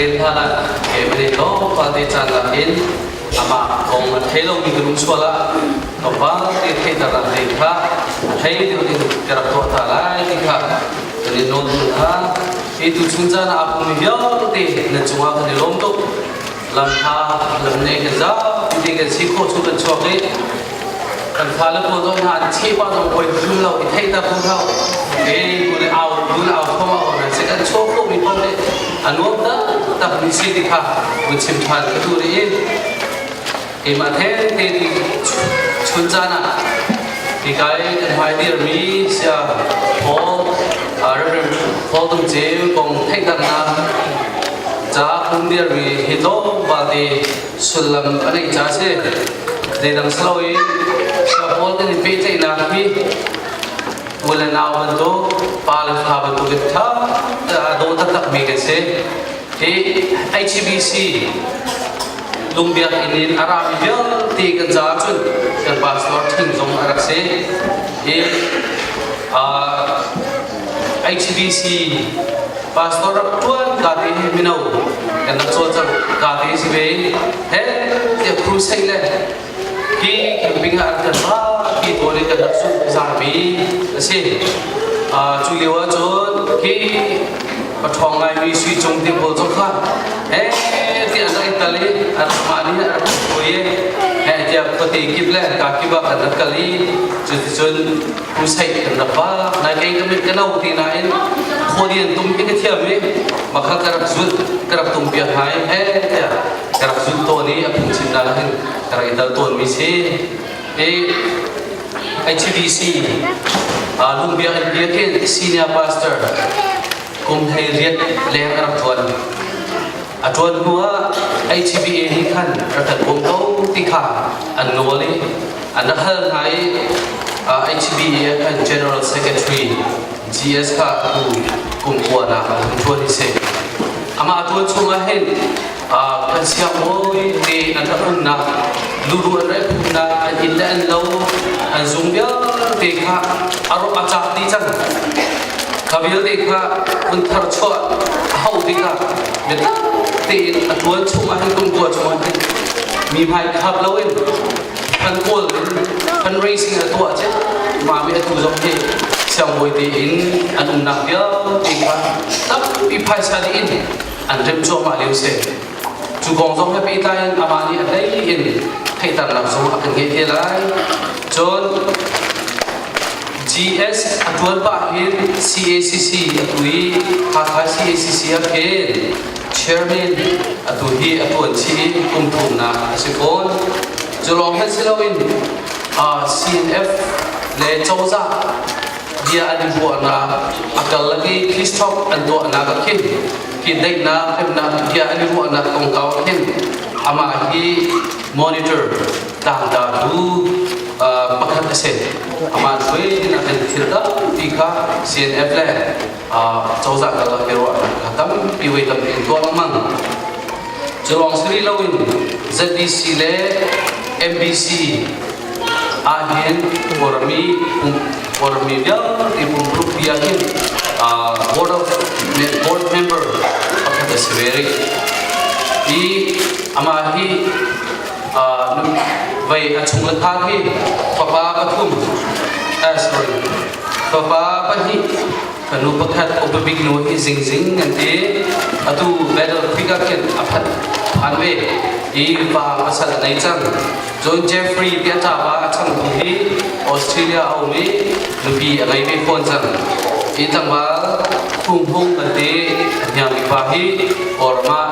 Rel hlan ah keimah nih tlawmpal te caan lak in amah kong a thei lomi ka lung sual ah tlawmpal te theihternak te kha a thei deuh in ka rak tuah ta lai ti kha kan in nawl duh hna. Hi tuchun caan ah aa pummi vialte nan cungah kan i lawm tuk. Lam tha lam ne kan zapi te kan si khawh chung kan chuak i kan fale pawl zong hna an cheh pah zong poi hrim lo i theih ta phun hau e tu le au tu le au thom au na se kan chuak khawh mi pawl nih a nuam tak mi si ti kha vun chim than ka tu ri in keimah the te ti chun caan ah hi kai kan hmai dir mi sia Paul Reverend Paul Tum Ceu kong theihternak ca hmun dirmi hi tlawmpal te sullam a ngeih ca si. Zeidang si lo i Paul kan i pehtlaihnak hi u le nau bantuk, pa le fa bantuk in ṭha daw taktakmi kan si. Hi HBC lungbiakinn in a rami vialte kan caah cun kan pastor ṭhing zong a rak si. Hi HBC pastor rak ṭuan ka te hi mino kan rak cawlcangh ka te si ve he tiah crusade le hi camping ah kan ra ti tawn i kan rak zumh zapi a si. Cu lio ah cun hi paṭhawng ngaimi sui cung te pawl zong kha he tiah an rak i tal i an rak mah nih an rak hruai i he tiah khuate kip le ka kip ah kan rak kal i cuticun crusade kan rak vak nai kei ka mit ka no ti nain khawdian tum hi ka thiam i makha ka rak zulh ka rak tum piak hna i he tiah ka rak zulh tawn i a phungchimnak ah hin ka rak i tal tawn mi si. I HBC Lungbiakinn biakinn senior pastor kum 18 leng a rak ṭuan. A ṭuan hnu ah HBA nih khan rak kan bawm ko ti kha an nawl i an rak hal hna i HBA khan General Secretary GS kha tu kum kua nak an hun ṭuan hi si. Amah a ṭuan chungah hin kan siangbawi te an rak umnak luru an rak umnak an inn le an lo an zung vialte kha a rawk a cak dih cang. Kha vialte kha hun thar chuah a hauh tikah biatak tein a ṭuan chung ahhin kum kua chung ahhin mi hmai khap loin kan kawl in fundraising a tuah cek mami atu zong hi siangbawi tein an umnak vialte kha tampi phaisa dih in an rem cuahmah lio si. Cu kong zong he pehtlai in amah nih a hlei in theihternak zong a kan ngeih te lai. Cun GS a ṭuan pah hin CACC atu i Hakha CACC ah khin chairman atu hi a ṭuan chih i kum thumnak a si fawn. Cu lawng hmanh si loin CNF le cozah bia an i ruahnak a karlak i peace talk an tuahnak ah khin hi daihnak remnak bia an i ruahnak kongkau ah khin amah hi monitor tlangtlatu pakhat a si. Amah hruai in a kan thil tampi kha CNF le cozah karlak biaruahnak kha tampi voi tampi in tuah lengmang. Cu lawng si rih loin ZBC le MBC ahhin Kawlrami vialte pumruk bia hin board of board member pakhat a si ve rih. Hi amah hi vei a chung le khar hi fapa pathum sorry fapa pahnih fanu pakhat upa bik nu hi zingzing an ti. Atu Battle Creek ah khin a phat phan ve i pa pasal a nei cang. John Jeffrey ti a ṭapa a changtu hi Australia a um i nupi a ngei ve fawn cang. Hi tlangval Hung Hung kan ti a hniangmi pa hi Kawlram ah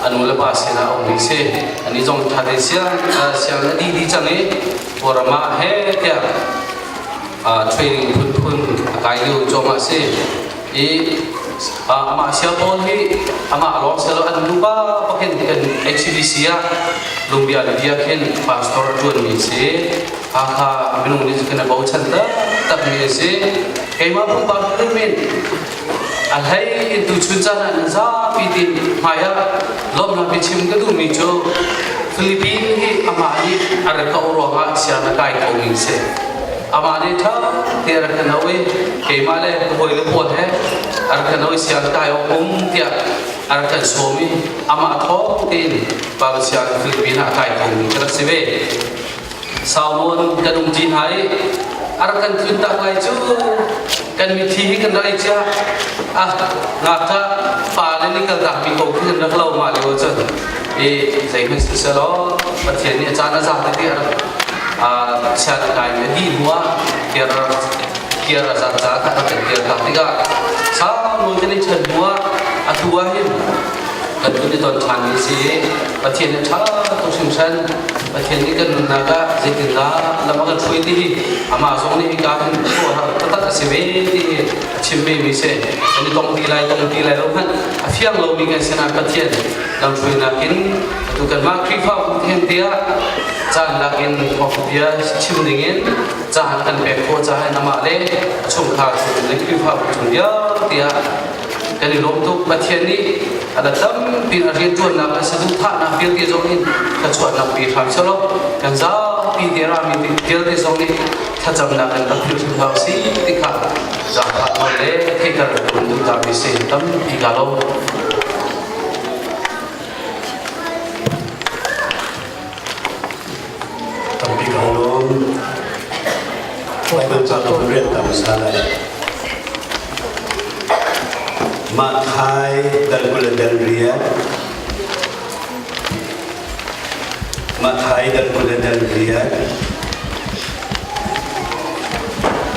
a nu le pa sinah a um mi si. Ani zong ṭha te siang siang a dih dih cang i Kawlram ah he tiah training phunphun a kai lio cuahmah si. I amah sia pawl hi amah lawng selo an nupa pakhin kan HCBC ah lungbia le bia khin pastor a ṭuanmi si. Hakha minung nih kan bochan taktak mi a si. Keimah pumpak hrim in a hlei in tuchun caan ah nan zapi tin hmai ah lawmhnak biachim ka duhmi cu Philippine hi amah nih a rak ka ruangah siang a kai ko mi si. Amah nih ṭha te a rak ka no i keimah le ka hawile pawl he a rak ka no i siang kai awk um tiah. A rak kan sawm i amah thawng tein Malaysia Philippines ah a kai khomi ka rak si ve. Sau nawn kan um ṭi hna i a rak kan tlun tak lai cu kan mithi hi kan rak i ciah. Ah ngakṭah pa le nih kal takmi ko khi kan rak lo mah lio cun i zeihmanh siselaw Pathian nih a caan a za tete a rak chiat a kai a dih hnu ah kir kir a zat caah kha rak kan kir tak tikah sau nawn kan i ṭhen hnu ah atu ah hin kan tun i ton ṭhan mi si i Pathian nih ṭha tuk hringhran. Pathian nih kan nunnak ah zeitindah lam a kan hruai ti hi amah zong nih hika hin khuaruahhar taktak a si ve ti hi a chim ve mi si. Kan i tong ti lai tong ti lai lo hmanh a fiang lomi kan sinah Pathian lamhruainak in atu kanmah Khrihfabu hen tiah caan lak in thawngtha chim dingin caan kan pek khawh caah amah le a chungkhar chung le Khrihfabu chung vialte ah kan i lawm tuk. Pathian nih a la tampi a rianṭuannak a saduhthahnak vialte zong in thluachuahnak pe hram selaw kan zapi te rami vialte zong nih thlacamnak in rak philh hrim hna usih ti kha zaangfah nawl le theihter kan duh ta mi si tampi ka lo. Tampi ka lawm. Baibal ca ka rel ta hmasa lai. Matthai dal 28. Matthai dal 28.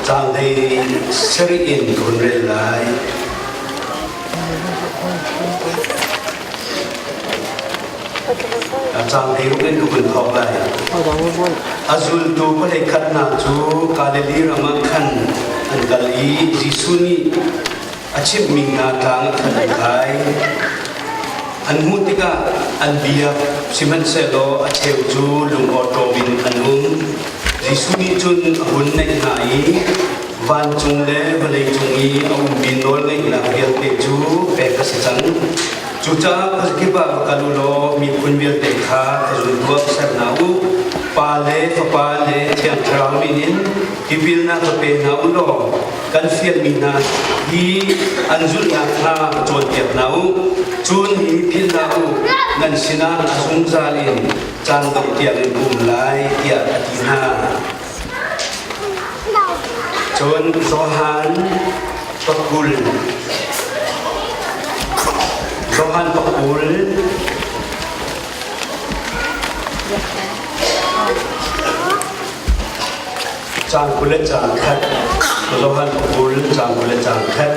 Caang hlei sarih in ka hun rel lai. Caang hlei in ka hun thawk lai. A zultu pahleikhat hna cu Galilee ram ah khan an kal i Jesuh nih a chimhmi hna tlang ah khan an kai. An hmuh tikah an biak, sihmanhsehlaw a cheu cu lungawṭawm in an um. Jesuh nih cun a hun naih hna i vancung le vawleicung i a ummi nawlngeihnak vialte cu pek a si cang. Cucaah khuazakip ah va kal u law miphun vialte kha ka zultuak ser hna u. Pa le Fapa le Thiang Thlarau min in tipilnak va pe hna u law kan fialmi hna hi an zulhnak kha cawnpiak hna u. Cun hi philh hlah u, nan sinah a zungzal in caan dongh tiangin ka um lai, tiah a ti hna. Cun Johan pakul Johan pakul caang 20 le caang khat Johan pakul caang 20 le caang khat.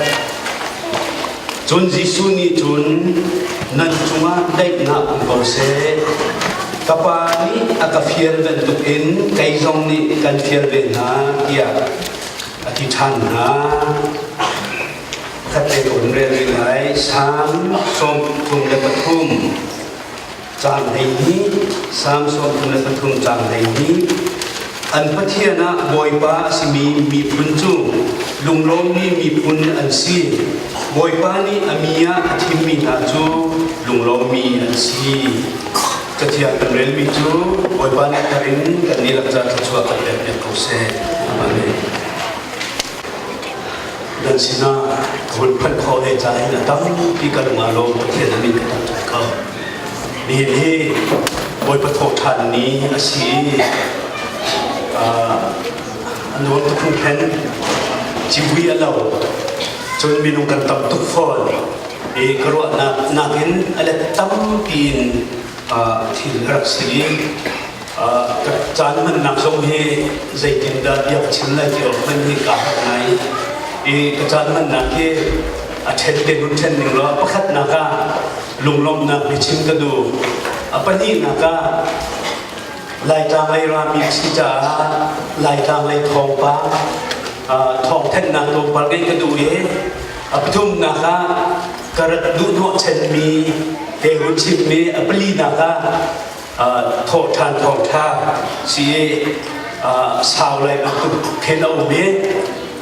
Cun Jesuh nih cun, nan cungah daihnak um ko seh. Ka Pa nih a ka fial bantukin kei zong nih kan fial ve hna, tiah a ti ṭhan hna. Khatte ka hun rel rih lai. Salm 33 caang 12, Salm 33 caang 12. An Pathian ah Bawipa a simi miphun cu lunglawmmi miphun an si. Bawipa nih a mi ah a thimmi hna cu lunglawmmi an si. Cathiang kan relmi cu Bawipa nih thar in kan dihlak ca thluachuah kan pekpiak ko seh. Amen. Nan sinah ka hun phanh khawh ve caah hin a tampi ka lung aa lawm. Pathian a min ka thangṭhat ko. Nihin hi Bawipa thawhṭhan ni a si i a nuam tuk hringhran. Civui a lo. Cun minung kan tam tuk fawn. I ka ruahnak nakin a let tampi in thil a rak si i ka caan hmannak zong hi zeitindah bia ka chim lai ti awk hmanh hi kaa harh ngai i ka caan hmannak hi a ṭhen te hun ṭhen ning law pakhatnak ah lunglawmhnak biachim ka duh. A pahnihnak ah Laitlang lei rami a si caah Laitlang lei thawngpang thawngthanhnak tlawmpal ngeih ka duh i a pathumnak ah ka rat duh hnawhchanmi te hun chimmi a palinak ah thawhṭhan thawngṭha si i sau lai bantuk khin a um i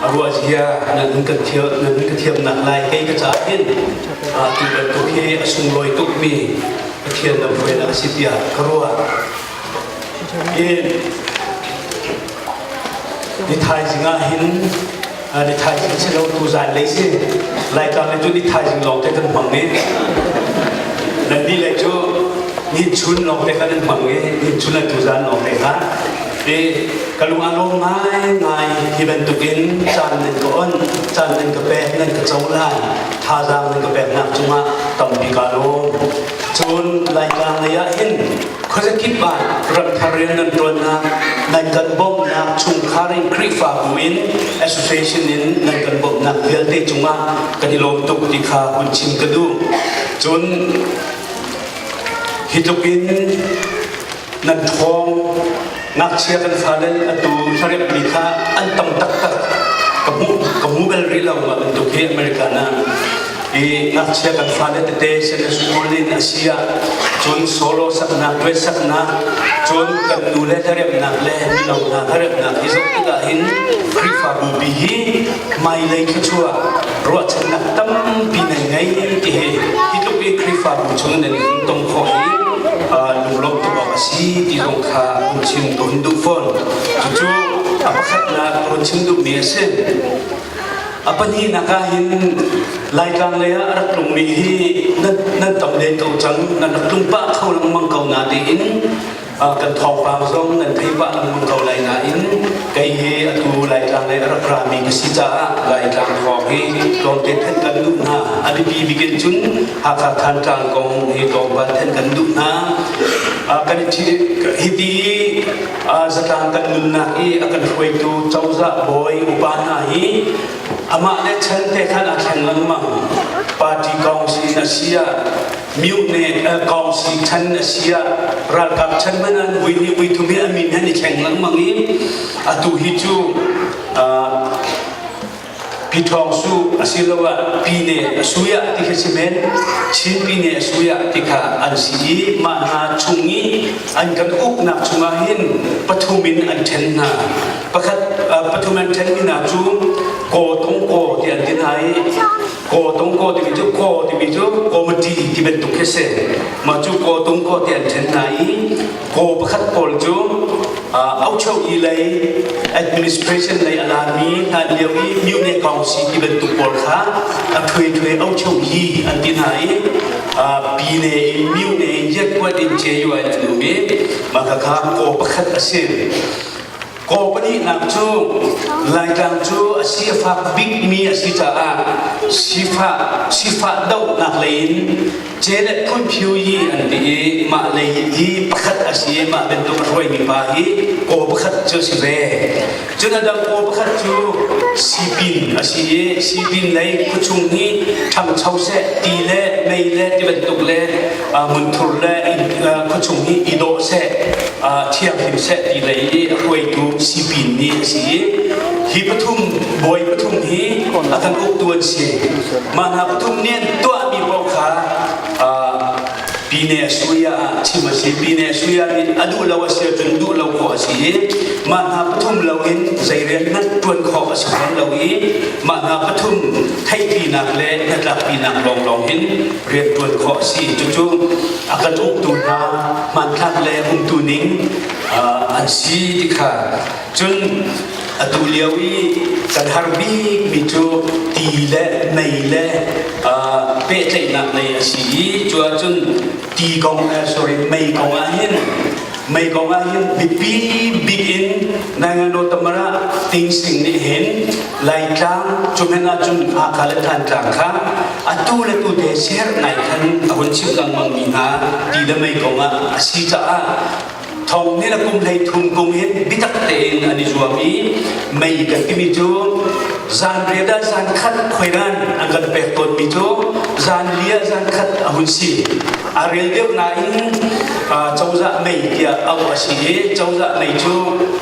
a ruah zia nan kan thiam nan ka thiamnak lai kei ka caah hin tu bantuk hi a sunglawi tukmi Pathian lamhruainak a si tiah ka ruah. I ni thaizing ah hin ni thaizing si lo tu zan lei si Laitlang le cu ni thaizing lawng te kan hmang i. Nan nih le cu ni chun lawng te kha nan hmang i ni chun le tuzan lawng te kha i ka lung a lawm ngaingai. Hi bantukin caan nan ka on, caan nan ka pek, nan ka cohlan, thazaang nan ka peknak cungah tampi kaa lawm. Cun Laitlang lei ah hin khuazakip ah ramthar rian nan ṭuannak, nan kan bawmhnak, chungkhar in, Khrihfabu in, association in nan kan bawmhnak vialte cungah kan i lawm tuk ti kha hun chim ka duh. Cun hi tluk in nan ṭhawng, ngakchia kan fale atu hlaremmi kha an tam taktak. Ka hmu bal rih lo mah bantuk hi America ah. I ngakchia kan fale tete Sunday school in a si ah, cun solo saknak, duet saknak, cun kan nu le hlaremnak le mino hna hlaremnak hi zoh tikah hin Khrihfabu pi hi hmailei thluachuah ruahchannak tampi nan ngei ti hi hi tluk i Khrihfabu chung nan i tong khawh hi lunglawmh tuk awk a si ti zong kha hun chim ka hun duh fawn. Cucu a pakhatnak hun chim duhmi a si. A pahnihnak ah hin Laitlang lei ah a rak tlungmi hi nan tam len ko cang, nan rak tlung pah kho lengmang ko natein kan thawngpang zong nan thei pah lengmang ko lai nain kei hi atu Laitlang lei a rak rami ka si caah Laitlang thawng hi tlawmte then kan duh hna. A biapi bik in cun Hakha Thantlang kong hi tlawmpal then kan duh hna. Kan hiti zatlang kan nunnak i a kan hruaitu cozah bawi upa hna hi amah le chan te khan a thleng lengmang. Party council a si ah, myone council chan a si ah, ralkap chan man an vui ni vui thum hi a min han i thleng lengmang i atu hi cu Piṭhawng su asiloah pine a sui ah ti kha si men, Chin pine a sui ah ti kha an si i mah hna chung i an kan uknak chungah hin pathum in an ṭhen hna. Pakhat pathum an ṭhenmi hna cu Kaw Tung Kaw ti an ti hna i Kaw Tung Kaw timi cu Kaw timi cu committee ti bantuk khi si. Mah cu Kaw Tung Kaw ti an ṭhen hna i Kaw pakhat pawl cu Aucho i lei administration lei a lami hlan lio i Myone Council ti bantuk pawl kha a ṭhui ṭhui Aucho yi an ti hna i pine in Myone in yetkuat in Jeyua in an um i mah khakha kaw pakhat a si. Kaw pahnihnak cu Laitlang cu a si a fak bikmi a si caah sifah sifah dohnak lei in Celet Phunphyu yi an ti i mah lei hi pakhat a si i mah bantuk a hruaimi pa hi kaw pakhat cu a si ve. Cun a dang kaw pakhat cu sipin a si i sipin lei khuachung hi ṭhangcho seh, ti le mei le ti bantuk le hmunthur le khuachung hi i dawh seh, thianghlim seh ti lei i a hruaitu sipin nih a si i hi pathum bawi pathum hi a kan uktu an si. Mah hna pathum nih an tuahmi paoh kha Pine Suya ah chim a si. Pine Suya nih a duh lo a si ahcun duh lo khawh a si i mah hna pathum loin zei rian hmanh ṭuan khawh a si fawn lo i mah hna pathum theihpinak le hnatlakpinak lawnglawng in rian ṭuan khawh a si. Cucu a kan uktu hna hmanthlak le umtu ning an si ti kha. Cun atu lio i kan har bikmi cu ti le mei le pehtlaihnak lei a si i cu ahcun ti kong sorry mei kong ah hin mei kong ah hin biapi bik in Naingano Tamara Tingsing nih hin Laitlang cu hmenh ahcun Hakha le Thantlang kha atu le tu te siaherh ngai khan a hun chimh lengmang mi hna ti le mei kong ah a si caah thong ni le kum 13 kum hin biatak tein an i zuam i mei kan timi cu zan riat ah zan khat khuairan an kan pek tawnmi cu zan li ah zan khat a hun si. A rel deuh nain cozah mei tiah auh a si i cozah mei cu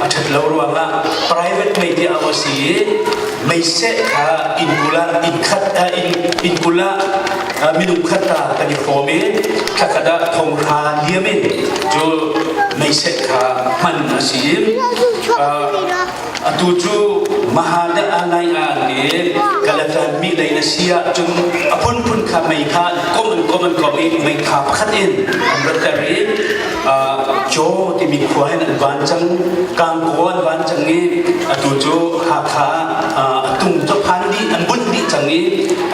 a ṭhat lo ruangah private mei tiah auh a si i meiseh kha inn kul ah inn khat inn kul ah minung khat ta kan i hrawm i thlakhat ah thong hra liam in cu meiseh kha hman a si. Atu cu Mahada Alai ah le Kalatan mi lei na si ahcun a phunphun kha mei kha an kom an kom an kom i mei kha pakhat in an ratter i Chaw timi khua hin an van cang, Kangkaw an van cang i atu cu Hakha a tung cu phan dih an bunh dih cang i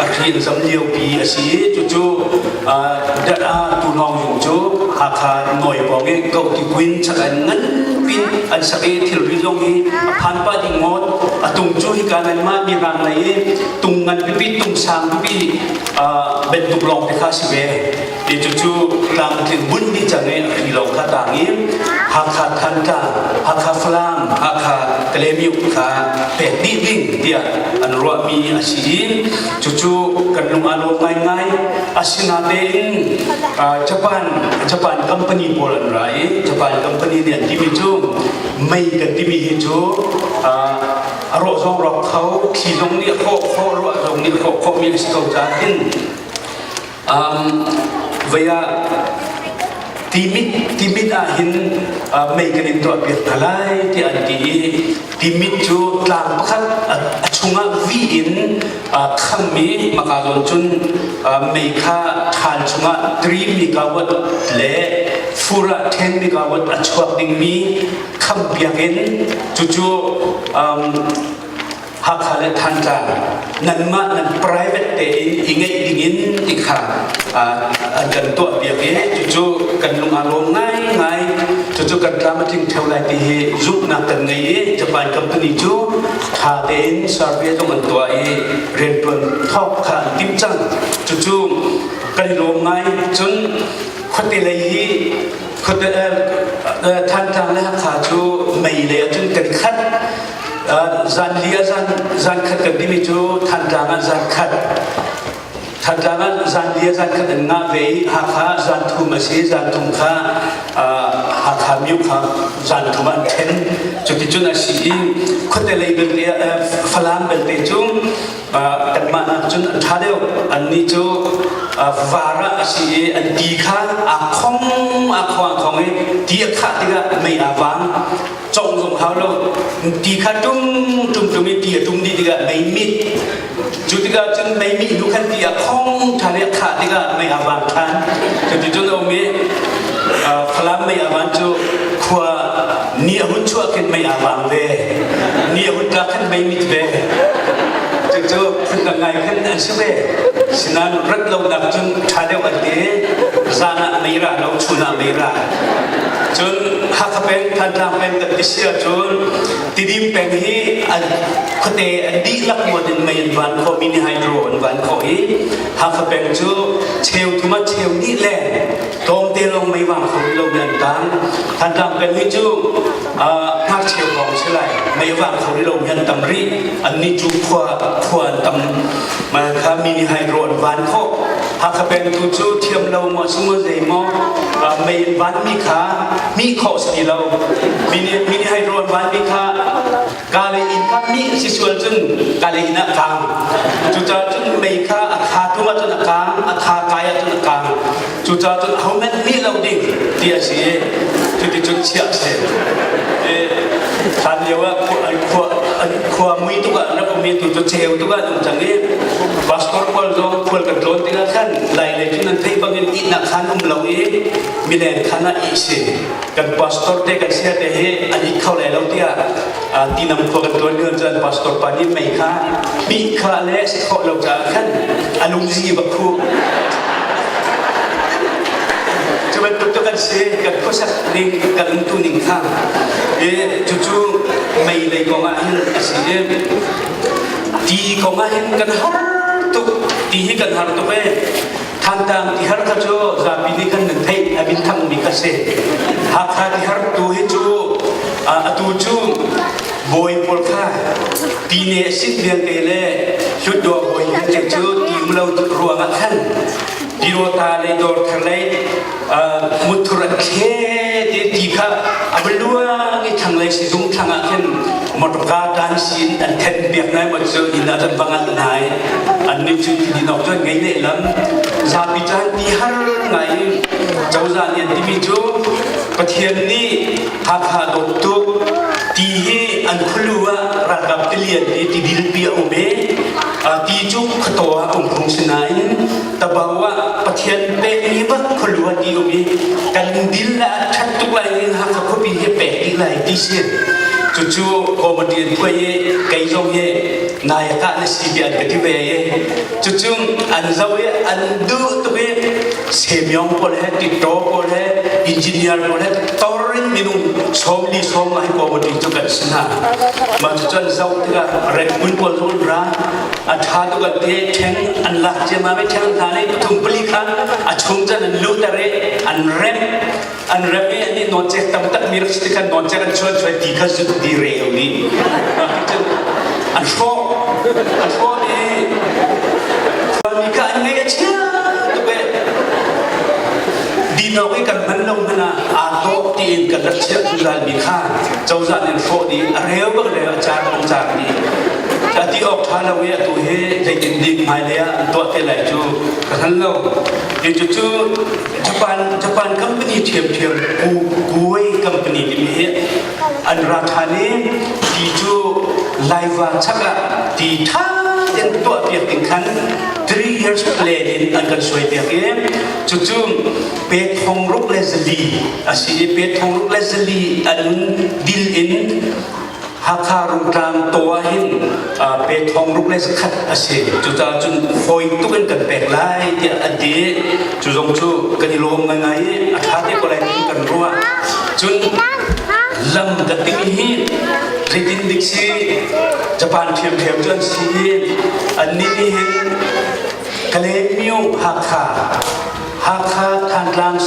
a hri an zam liopi a si i cucu. Dat ah Tulawng yung cu Hakha Nawi pawng i Kohti Queen chak an ngan pin an sak i thilri zong hi a phan pah ding ngawt. A tung cu hika nanmah mirang lei i tung ngan pipi tung sang pipi bentuk lawng te kha si ve. Ti cucu tlangtling bunh dih cang i a hri lawng kha tang i Hakha Thantlang, Hakha Falam, Hakha Kalaymyo kha pek dih ding tiah an ruahmi a si i cucu kan lung aa lawm ngaingai. Asinatein Japan Japan company pawl an ra i Japan company nih an timi cu mei kan timi hi cu a rawh zong rawk kho, thli zong nih a khawh khawh, ruah zong nih a khawh khawhmi a si ko caah hin Vei ah Timit Timit ah hin mei kan in tuahpiak hna lai tiah an ti i Timit cu tlang pakhat a chungah vi in khammi maka zawn cun mei kha ṭhal chungah 3 megawatt le fur ah 10 megawatt a chuak dingmi khampiak in cucu Hakha le Thantlang nanmah nan private tein i ngeih dingin ti kha an kan tuahpiak i cucu kan lung aa lawm ngaingai. Cucu kan tlam a tling theo lai ti hi zumhnak kan ngei i Japan company cu tha tein survey zong an tuah i riantuan thawk kha an timh cang. Cucu kan i lawm ngai. Cun khuate lei hi khuate Thantlang le Hakha cu mei lei ahcun kan khat. Zan li ah zan zan khat kan timi cu Thantlang ah zan khat Thantlang ah zan li ah zan khat an ngah ve i Hakha ah zan thum a si. Zan thum kha Hakha myu kha zan thum ah an then. Cuticun a si i khuate lei belte Falam belte cu kanmah nak cun an ṭha deuh. Annih cu var ah a si i an ti kha aa khong aa khong aa khong i ti a khah tikah mei aa vang. Cong zong hau lo. Ti kha tum tum tum i ti a tum dih tikah mei mit. Cu tikah cun mei mih hnu khan ti a khong ṭhan i a khah tikah mei aa vang ṭhan. Cuticun a um i Falam mei aa van cu khua ni a hun chuah khin mei aa vang ve. Ni a hun tlak khin mei mit ve. Cucu phundang ngai khin an si ve. Sinain rat lonak cun ṭha deuh an ti. Zan ah mei ra lo, chun ah mei ra. Cun Hakha peng, Thantlang peng kan ti si ahcun Tidim peng hi an khuate an dihlak muat in mei an van khawh, mini hydro an van khawh i Hakha peng cu cheu thum ah cheu hnih le tlawmte lawng mei vang kho rih lomi an tang. Thantlang peng hi cu ngakcheu kong si lai, mei vang kho rih lomi an tam rih. Annih cu khua khua an tam. Kha mini hydro an van khawh. Hakha peng tu cu thiam lo maw si maw zei maw mei an vanmi kha mih khawh si ti lo. Mini hydro an vanmi kha kale inn kha mih si sual cun kale inn ah kaang. Cucaah cun mei kha a kha tum ahcun a kaang, a kha kai ahcun a kaang. Cucaah cun ahohmanh mih lo ding ti a si i cuticun chiah a si. Hlan lio ah khua khua mui tuk ah rak um i tu cu ceu tuk ah an um cang i pastor pawl zong khual kan tlawn tikah khan lai lei cun nan theih bangin ihnak khan um lo i mileng khan ah ih si. Kan pastor te kan sia te hi an it kho lai lo tiah tinam khua kan tlawn lio cun pastor pa nih mei kha mih kha le si khawh lo caah khan a lungzi va khuh. Cu bantuk cu kan si, kan khuasak ning, kan umtu ning kha. I cucu mei lei kong ah hin a si i ti kong ah hin kan har tuk. Ti hi kan har tuk e. Thantlang ti har kha cu zapi nih khan nan theih, a min thangmi kha si. Hakha ti har tu hi cu atu cu bawi pawl kha tine a sit vialte le hlutdaw bawi vialte cu ti um lo ruangah khan Tirota le dawrthar lei mutthur an thle ti ti kha a va luang i thlanglei sizung thlang ah khin motorka tan sin an then piak nai mo cu inn ah cun va ngal nai an nih cu ti dinok cu an ngei lehlam. Zapi caan ti har ngai i cozah nih an timi cu Pathian nih Hakha dawt tuk ti hi an khulu ah ralkap tilian hi tidil pi a um i ti cu khuataw ah um phung si nain tabau ah Pathian pekmi bak khualu ah ti um i kan dil le a ṭhat tuk lai i Hakha khuapi hi pek dih lai ti si. Cucu committee an phuai i kei zong hi nayaka na si ti an ka ti ve i cucu an zoh i an duh tuk i. Semyong pawl he Tito pawl he engineer pawl he tor in minung 40 sawm hi committee cu kan si hna. Mah cu cun zoh tikah Redwood pawl zong ra a ṭha tuk an te ṭheng an lak ciammam i ṭheng hna nih pathum pali kha a chung cun an luhter i an remh an remh i an i nawncek tam tak mi rak si khan nawncek an chuan chuan ti kha zut di reu dih an hrawh an hrawh i khuami kha an ngaih a chia tuk e dinawk i kan hman lo hmanh ah aa dawh tiin kan rak chiah zungzal mi kha cozah nih an hrawh dih a reu bak reu a car an car dih a ti awk ṭha lo i atu hi zeitin dik hmailei ah an tuah te lai cu ka hngal lo. Hi cucu Japan Japan company ṭhiamṭhiam Kuwait company timi hi an ra ṭhan i ti cu Laiva chak ah ti ṭha tein tuah piak ding khan 3 years plan in an kan suai piak i cucu pe thong ruk le zali a si i pe thong ruk le zali an dil in Hakha Rungtlang taw ah hin pe thong ruk le zakhat a si. Cucaah cun fawi tuk in kan pek lai tiah an ti. Cu zong cu kan i lawm ngaingai i a ṭha te ko lai ti kan ruah. Cun lam kan timi hi zeitin dik si Japan ṭhiamṭhiam cu an si i annih nih hin Kalaymyo Hakha Hakha Thantlang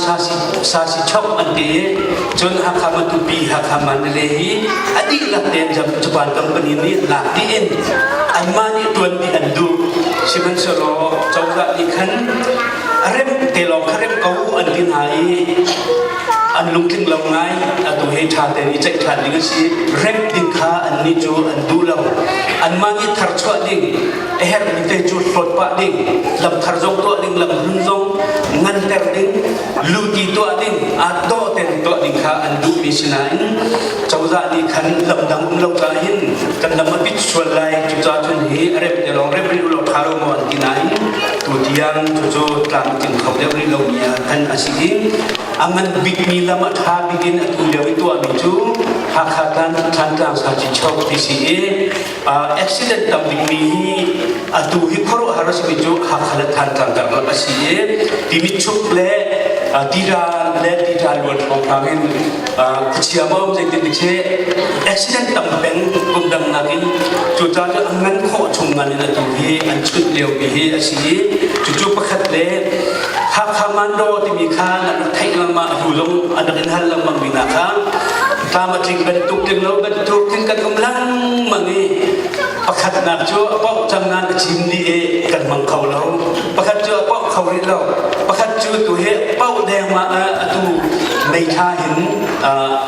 Sasi Chok an ti i cun Hakha Matupi Hakha Mandalay hi a dihlak tein Japan company nih lak dih in anmah nih tuan dih an duh. Sihmanhsehlaw cozah nih khan a rem te lawng kha rem ko an ti hna i an lungtling lo ngai. Atu hi ṭha tein i ceih ṭhan ding a si. Rem ding kha annih cu an duh lo. Anmah nih tharchuah ding a herhmi te cu hlawt pah ding, lam thar zong tuah ding, lam hlun zong nganter ding, luti tuah ding, aa dawh tein tuah ding kha an duhmi si nain cozah nih khan lam dang um lo caah hin kan lam a pit sual lai. Cucaah cun hi a rem te lawng rem rih u law ṭha lo maw an ti nain tutiang cucu tlam a tling kho deuh rih lomi ah khan a si i a ngan bikmi lam a ṭha bik in atu lio i tuahmi cu Hakha Thantlang Saci Chok ti si i accident tam bikmi hi atu hi khuaruahhar a simi cu Hakha le Thantlang karlak a si i Timit-chuk le Tiral le Tiral luan hrawnghrang in khuachia maw zeitin dik si accident tam peng kum dang nakin cucaah cu a ngan khawh chung ngan in atu hi an chunh liomi hi a si i cucu pakhat le Hakha Mando timi kha nan rak theih lengmang a hnu zong an rak in hal lengmang mi hna kha tlam a tling bantuk tling lo bantuk khin kan um lengmang i pakhatnak cu a pauh cang nain a chim dih i kan hmang kho lo. Pakhat cu a pauh kho rih lo. Pakhat cu tu hi pauh dengmah atu meithla hin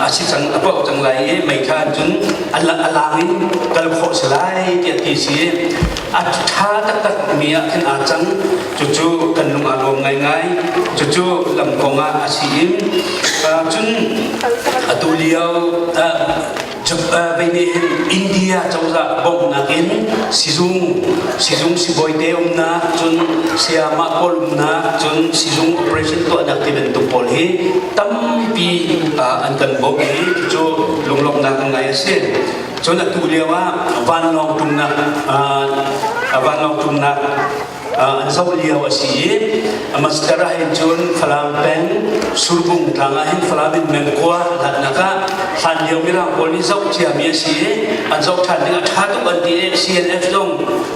a si cang a pauh cang lai i meithla in cun a lang in kal khawh si lai tiah ti si. A ṭha taktak mi ah khin aa cang. Cucu kan lung aa lawm ngaingai. Cucu lam kong ah a si in cun atu lio vei nih hin India cozah bawmhnak in sizung sizung sibawi te umnak cun sayamah pawl umnak cun sizung operation tuahnak ti bantuk pawl hi tampi an kan bawmh i cucu lunglawmhnak ngai a si. Cun atu lio ah vanlawng tumnak vanlawng tumnak an zoh lio a si i Master ah hin cun Falam peng Surbung tlang ah hin Falam in Mengkua hlatnak ah hlan lio Mirang pawl nih zoh ciami a si i an zoh ṭhan ding a ṭha tuk an ti i CNF zong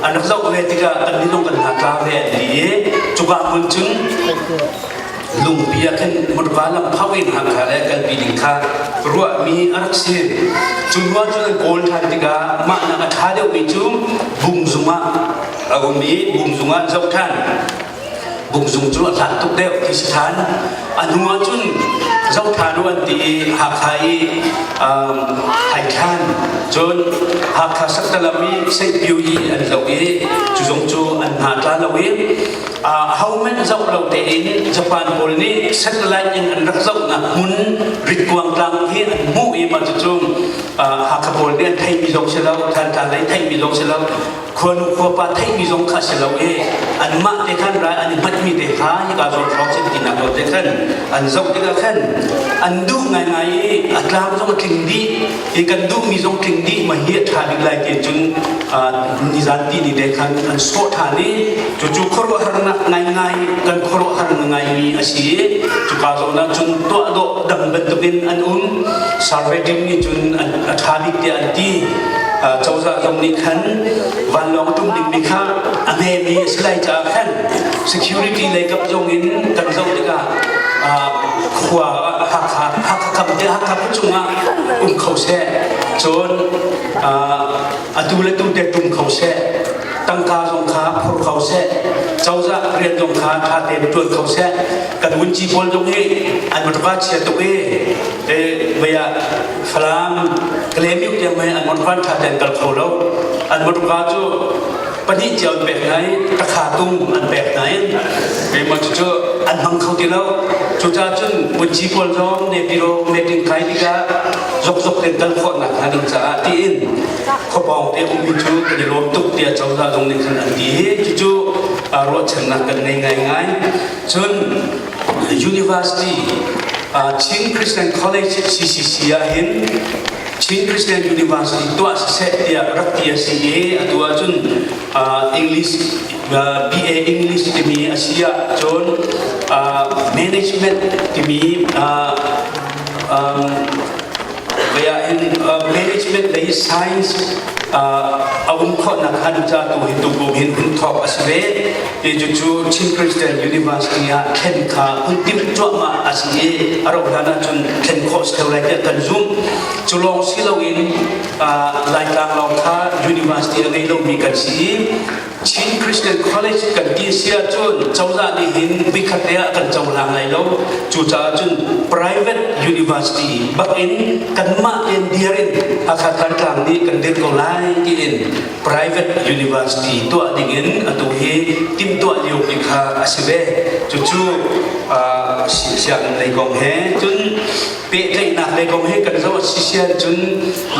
an rak zoh ve tikah kan nih zong kan hna tla ve an ti i cuka hmun cun lungpi ah khin motorka lam phau in Hakha le kalpi ding kha ruahmi a rak si. Cu hnu ah cun an kawl ṭhan tikah mah nak a ṭha deuhmi cu Bungzung ah a um i Bungzung ah zoh ṭhan. Bungzung cu a hlat tuk deuh ti si ṭhan. A hnu ah cun zoh ṭhan u an ti i Hakha i hai ṭhan. Cun Hakha Saktalam i Seihpio i an zoh i cu zong cu an hna tla lo i ahohmanh zoh lo tein Japan pawl nih satellite in an rak zohnak hmun ritkuang tlang hi an hmuh i mah cucu Hakha pawl nih an theihmi zong si lo, Thantlang lei theihmi zong si lo, khuanu khuapa theihmi zong kha si lo i anmah te khan rai an i hmatmi te kha hika zawn hrawng sin tinak zawn te khan an zoh tikah khan an duh ngaingai i a tlang zong a tling dih i kan duhmi zong tling dih ma hi a ṭha bik lai ti cun. Nizan ti ni te khan an sawh ṭhan i cucu khuaruahharnak ngaingai kan khuaruahhar ngaimi a si i cuka zawn ah cun tuah dawh dang bantukin an um. Survey team nih cun a ṭha bik tiah an ti. Cozah zong nih khan vanlawng a ṭum dingmi kha a hmemi a si lai caah khan security lei kap zong in kan zoh tikah khua Hakha Hakha kam te Hakha khuachung ah um kho seh, cun atu le tu te tum kho seh, tangka zong kha phur kho seh, cozah rian zong kha ṭha tein ṭuan kho seh. Kan vunci pawl zong hi an motorka chia tuk i vei ah Falam Kalemiu tiang mei an motorka ṭha tein kal kho lo. An motorka cu pahnih cio an pek hna i takha tung an pek hna i keimah cucu an hmang kho ti lo. Cucaah cun vunci pawl zong Nepiro meeting kai tikah zokzok tein kal khawhnak hnga ding caah tiin khuapawng te ummi cu kan i lawm tuk tiah cozah zong nih khan an ti i cucu ruahchannak kan ngei ngaingai. Cun University Chin Christian College CCC ah hin Chin Christian University tuah siseh tiah rak ti a si i atu ahcun English BA English timi a si ah cun management timi management lei science a um khawhnak han ca tu hi tukum hin hun thawk a si ve. Ti cu Chin Christian University ah thlen kha hun timh cuahmah a si i a rauh hlan ahcun thlen khawh si lai tiah kan zumh. Cu lawng si loin Laitlang lawng kha university a ngei lomi kan si i Chin Christian College kan ti si ahcun cozah nih hin vikhat te ah kan cohlang lai lo. Cucaah cun private university bak in kanmah tein dir in Hakha Thantlang nih kan dir ko lai tiin private university tuah ding in atu hi timhtuah lio pi kha a si ve. Cucu sianginn lei kong he cun pehtlaihnak lei kong he kan zoh a si sian cun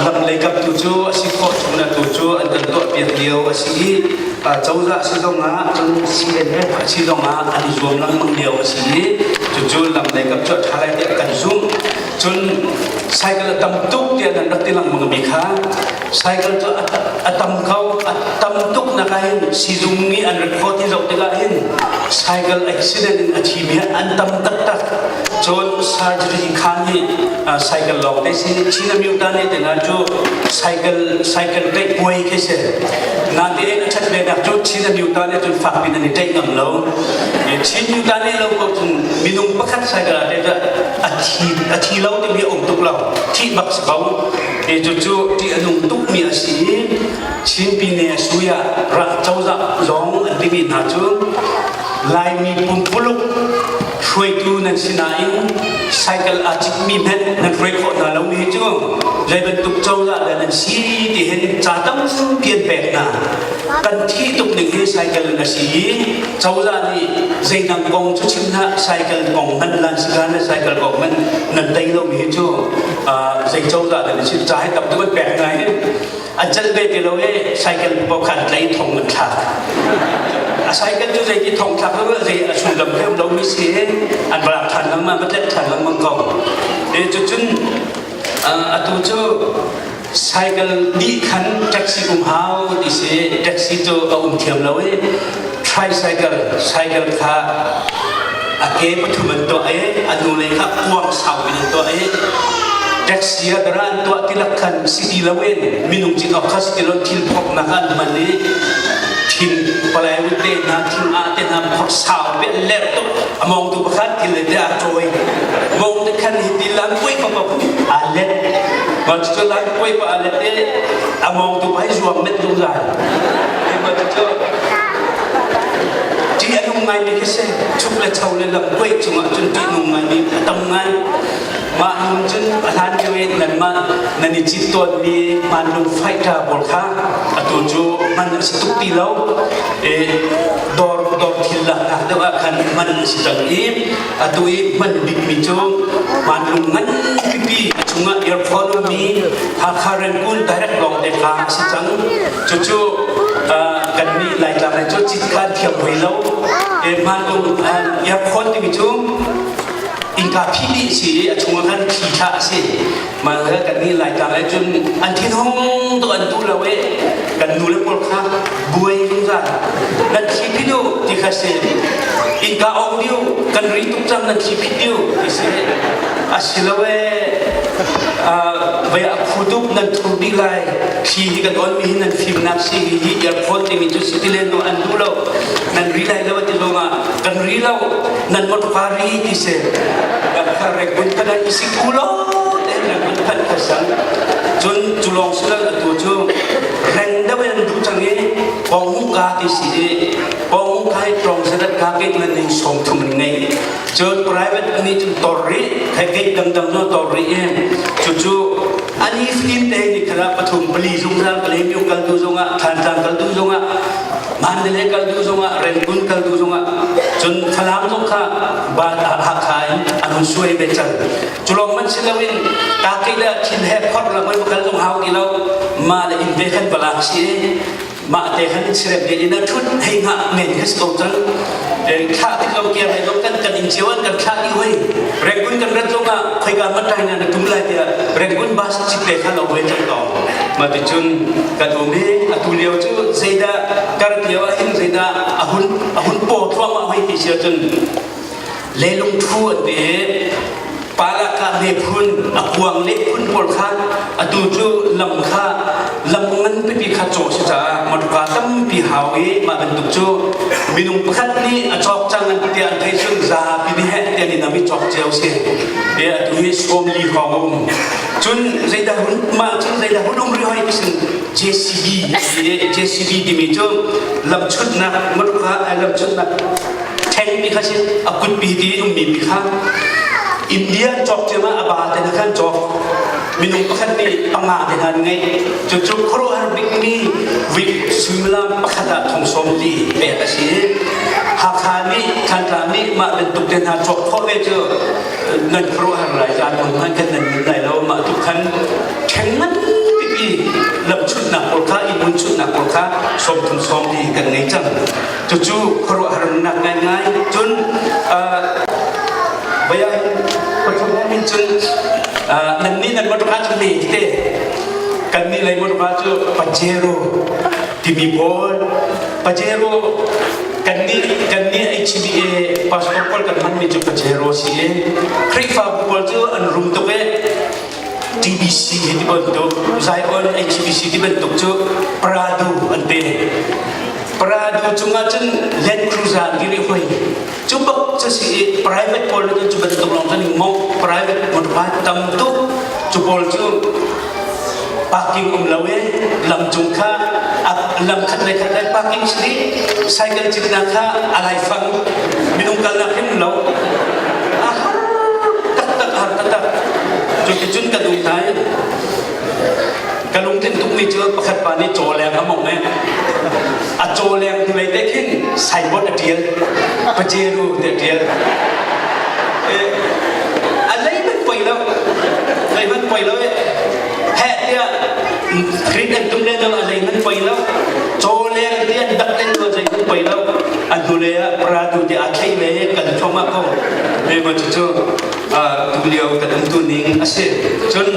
lam lei kap tu cu a si khawh chung na tu cu an kan tuah piak lio a si i cozah si zong ah cun CNF a si zong ah an i zuam lengmang lio a si i cucu lam lei kap cu a ṭha lai tiah kan zumh. Cun cycle a tam tuk tiah nan rak ti lengmang mi kha cycle cu a tam kho a tam tuk nak ah hin sizung nih an record ti zoh tikah hin cycle accident in a thimi an tam taktak. Cun surgery khan hi cycle lawng te si China myuta ne te na cu cycle cycle tei puai khi si na te a that ve nak cu China myuta ne cun fak pin an i tei ngam lo. Chin myuta ne lo ko cun minung pakhat cycle ah te a thi a thi lo timi a um tuk lo, thi bak si ko. E cu cu ti a nung tuk mi a si i Chin pine suya rak cozah zong an timi hna cu Laimi pumpuluk hruaitu nan si nain cycle aa citmi hmanh nan hruai khawh hna lomi hi cu zei bantuk cozah dah nan si ti hin ca tampi an pek hna. Kan thih tuk ning hi cycle in a si i cozah nih zeidang kong cu chim hlah, cycle kong hmanh lan si le cycle kong hmanh nan tei lomi hi cu zei cozah dah nan si. Ca hi tam tuk an pek hna hi an celh ve ti lo i cycle paoh kha an tlai, thong an thlak. A cycle cu zei ti thong thlak lo zei a sullam he um lomi si an rak ṭhan lengmang, va tlet ṭhan lengmang ko. E cucun atu cu cycle dih khan taxi um hau ti si. Taxi cu a um thiam lo i tricycle cycle kha a ke pathum an tuah i a hnulei kha kuang sau in an tuah i taxi ah dara an tuah tilak khan si ti loin minung cin awk kha si ti lo, thil phoknak an hman i thing palai te hna, thing ah te hna phok sau pe ler tuk. A mong tu pakhat thil le te a cawi mong te khan hi ti lang pui pa pa a let ma chu lang pui pa a let e a mong tu pai zuam met zungzal ma chu ṭih a nung ngaimi khi si. Chuk le cho le lam kuai cungah cun ṭih nung ngaimi a tam ngai. Mah nun cun a hlan lio in nanmah nan i cit tawnmi hmanlung fighter pawl kha atu cu hman a si tuk ti lo. E, dawr dawr thil laknak deuh ah khan hman a si cang i atu i hman bikmi cu hmanlung ngan pipi a chungah earphone ummi Hakha Rangoon direct lawng te kha a si cang. Cucu kannih Laitlang lei cu cit khan thiam hoi lo. Hmanlung earphone timi cu Innka phih dih si i a chungah khan thli thlah a si. Mah le kan nih Laitlang ah cun an thinhung tuk an duh lo i kan nu le pawl kha buai zungzal. Nan thli phit u ti kha si. Innka ong dih u, kan ri tuk cang nan thli phit dih u ti si. Asilo e vei a phu tuk nan thur dih lai. Thli hi kan on mi hi nan fimnak si hi hi airport timi cu si ti len lo an duh lo. Nan ri lai lo ti zong ah kan ri lo nan motor ri ti si. Kan kha rek bun kan i sik u lo te rek bun kan kha sang. Cun cu lawng si lo atu cu reng deuh in an duh cang i pong ka ti si i pong ka hi tlawng zedat ka ke man ning som thum an ngei. Cun private nih cun tor rih thei gate dangdang no tor rih i cucu ani fim te ni khala pathum pali zungzal Kalaymyo kal tu zongah Thantlang kal tu zongah Mandalay kal tu zongah Rangoon kal tu zongah cun Falam zong kha ba Hakha in an hun suai ve cang. Culong man si loin kaki le thil he phor la moi kal zong hau ti lo ma le in ve khan palak si mah te khan sirep de ina thut hei nga men kha si ko cang. Thla tik lo kia he zong kan kan in cio an kan thla i hoi Rangoon kan rat zong ah khoika mat tai na na tum lai tiah Rangoon bus chit te kha lo hoi cang to. Ma ti cun kan um i atu lio cu zeidah kar lio ah hin zeidah a hun a hun paw thluahmah hoi ti si ahcun leilung thu an ti i palaka le phun a kuang le phun pawl kha atu cu lam kha lam ngan pipi kha cawh si caah motorka tampi hau i mah bantuk cu minung pakhat nih a cawk cang an ti an thei cun zapi nih heh tian in am i cawk cio si e atu hi 40 hrawng a um. Cun zeidah hun mah cun zeidah hun um rih hoi ti JCB JCB timi cu lamchutnak motorka lamchutnak ṭheng mi kha si a kutpi ti ummi mi kha India cawk cia ah a ba te khan cawk minung pakhat nih panga te hna ngei cucu khuaruahhar bikmi week suimilam pakhat ah thong sawm li pek a si. Hakha nih Thantlang nih mah bantuk te hna cawk khawh ve cu nan khuaruahhar lai zan hmang hmanh khan nan min lai lo. Mah tuk khan ṭheng ngan pipi lamchutnak pawl kha inn chutnak pawl kha 30 40 kan ngei cang. Cucu khuaruahharnak ngaingai. Cun vaya pathum in cun nan nih nan motor cu me tete kan nih lei motor cu Pajero timi pawl Pajero kan nih kan nih HBA pastor pawl kan hmanmi cu Pajero si i Khrihfabu pawl cu an rum tuk i TBC hi ti bantuk Zion HBC ti bantuk cu Prado an pe. Prado cungah cun Land Cruiser an dir i hoi cu bak cu si i private pawl cu cu bantuk lawng cun mong private motorbike tam tuk cu pawl cu parking um lo i lam cung kha lam khat le khat le parking si cycle citnak kha a laifang minung kalnak hin lo a har taktak a har taktak. Cuticun kan um hna i ka lungtlin tukmi cu pakhat pa nih caw leng a mong i a caw leng hnulei te khin signboard a ṭial Pajero te a ṭial. A lei hmanh poi lo lei hmanh poi lo heh tiah rit an tum len lo a lei hmanh poi lo caw leng ti an dak len lo zei hmanh poi lo a hnulei ah Prado te aa thlei ve kan thluahmah ko me ma cucu tu lio kan um tu ning a si. Cun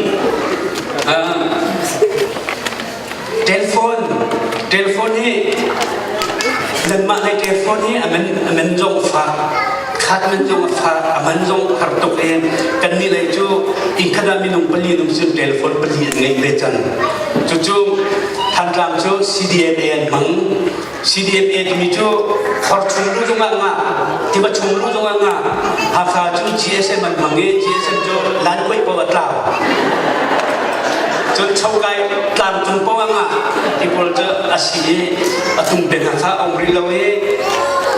telephone telephone hi nanmah lei telephone hi a man a man zong fak khat man zong a fak a man zong har tuk i kannih lei cu inn khat ah minung pali nung cun telephone pali an ngei ve cang. Cucu Thantlang cu CDMA an hmang. CDMA timi cu khor chung lu zongah nga tiva chung lu zongah nga. Hakha cu GSM an hmang i GSM cu lan kuai paoh a tlau cun chokai tlang cung paoh ah nga ti pawl cu a si i a tung te hna kha a um rih lo i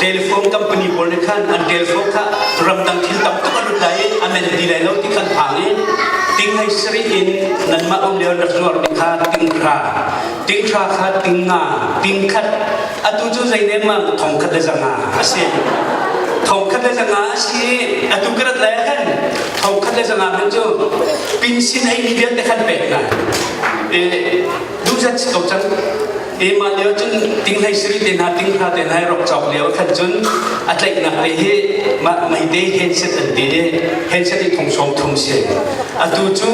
telephone company pawl nih khan an telephone kha ramdang thil tam tuk a lut lai i a men ti lai lo ti khan phang i ting hei sarih in nanmah um lio rak zuar mi kha ting hra ting hra kha ting nga ting khat atu cu zei nem ma 1000 le 500 a si 1000 le 500 a si. Atu ka rat lai ah khan 1000 le 500 hmanh cu pinsin ei mi vialte khan pek hna e duhzat si ko cang. E mah lio cun ting hlei siri te hna ting hra te hna rok cawk lio khan cun a tlaihnak te hi mah meite handset an ti i handset i thong sawm thum si. Atu cu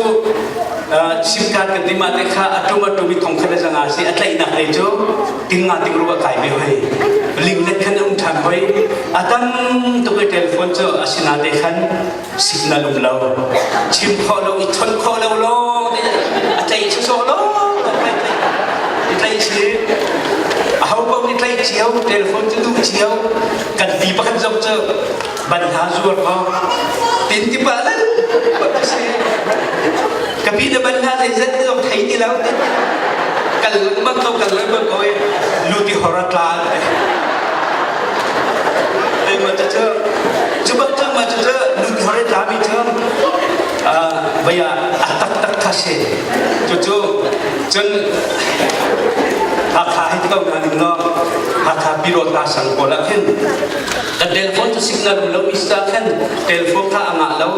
SIM card kan ti mah te kha a tum a tum i thong khat a zanga si a tlaihnak te cu ting nga ting ru a kai ve hoi. Linglet khan a um ṭhan hoi. A tam tuk i telephone cu a sinah te khan signal um lo. Chim khawh lo i chawnh khawh lo lawng te a tlaih sawsawh lawng i tlaih si. Aho paoh nih tlaih cio, telephone cu duh cio. Kan pi pakhat zong cu ban hla zuar ko. Tin ti pa lan si. Ka pi na ban hla zeizat zong thei ti lo. Kal lengmang ko kal lengmang ko i luti hor a tla. Ei ma cu cu bak cu ma cu cu luti hor a tla mi cu vaya a taktak kha si. Cucu cun Hakha hi ko na ning law Hakha Pyirota sang pawl ah khin kan telephone cu signal um lo mi sa khan telephone kha a ngah lo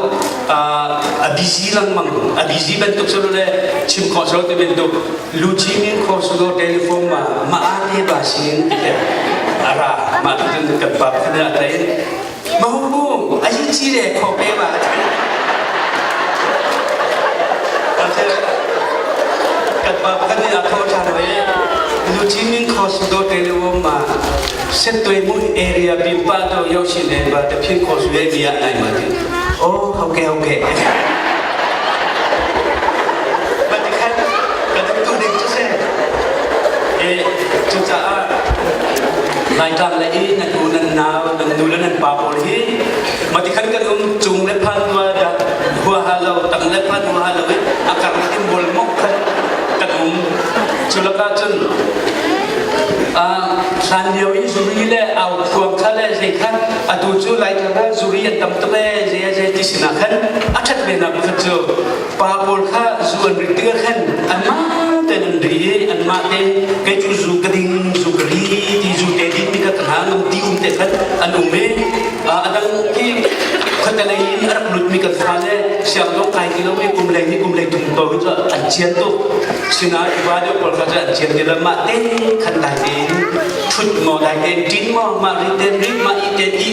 a busy lengmang a busy bantuk solo le chim khawh solo ti bantuk luchi min kho solo telephone ma ma a te ba sin ti te ara ma tu kan pa khan a tain ma hu bu a yi chi le kho pe ba kan pa khan a tho than ve luchi min kho solo telephone ma Setwe mun area pimpa to yoshi le ba te phin kho su ye bia nai ma ti oh okay okay ba ti khan ka dum tu ding chu se e chu cha a Laitlang le i nan u nan nau nan nu le nan pa pawl hi ma ti khan kan um cung le phan hua da hua ha lo tang le phan hua ha lo i akar in bol mok khan kan um chulaka cun Hlan lio i zuri le aukhuang kha le zei kha atu cu Laitlang ah zuri an tam tuk ee zei zei ti sinah khan a ṭhat ve nak pakhat cu pa pawl kha zu an rit tikah khan anmah tein an ri i anmah tein kei cu zu ka ding zu ka ri ti zu te ding ti kha ka hna ngam ti um te khan an um i a dang khi khuatelei in a rak lutmi kan fale sianginn kai ti lo i kum lei ni kum lei tum ko hi cu an cian tuk. Sinain upa deuh pawl kha cu an cian ti lo. Mah te khan dai tein ṭhut maw dai tein ṭin maw mah ri tein ri mah i tein i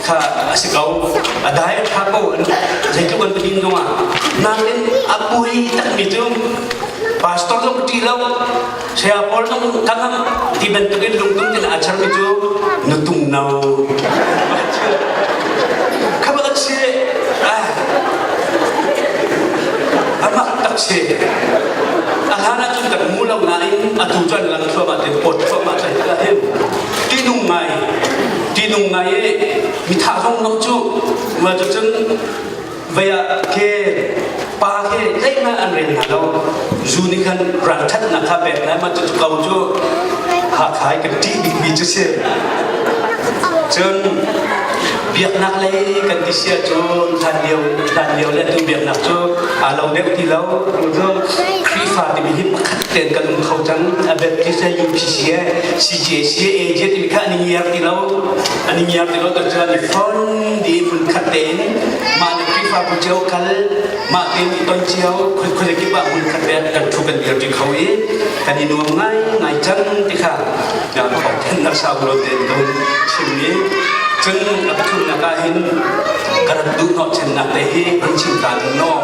kha a si ko. A dai a ṭha ko zeitluk an din zongah. Nain a pui takmi cu pastor zong ṭih lo saya pawl zong kangam ti bantukin lungtum tin aa charmi cu nutung no. Kha bak si amak tak si. A hlan ahcun kan hmu lo nain atu cu an lang thluahmah te pawt thluahmah cang ti hin tinung ngai tinung ngai i mithah zong zong cu ma cu cun vei ah ke pa ke zeihmanh an rel hna lo zu nih khan ralṭhatnak kha pek lai ma cu ko cu Hakha i kan ṭih bikmi cu si cun biaknak lei kan ti si ahcun hlan lio hlan lio le tu biaknak cu aa lo deuh ti lo cu Khrihfa timi hi pakhat tein kan um kho cang a Baptist le UPC he CJC AJ timi kha an i ngiar ti lo an i ngiar ti lo to cu an i fon dih hmun khat tein mah le Khrihfabu cio kal mah tein i ton cio khoi kip ah hmun khat te kan thu kan dir ṭi kho i kan i nuam ngai ngai cang ti kha thawngthanhnak sau lo tein ka hun chim i cun a pathumnak ah hin ka rat duh hnawhchannak te hi hun chim ta ding naw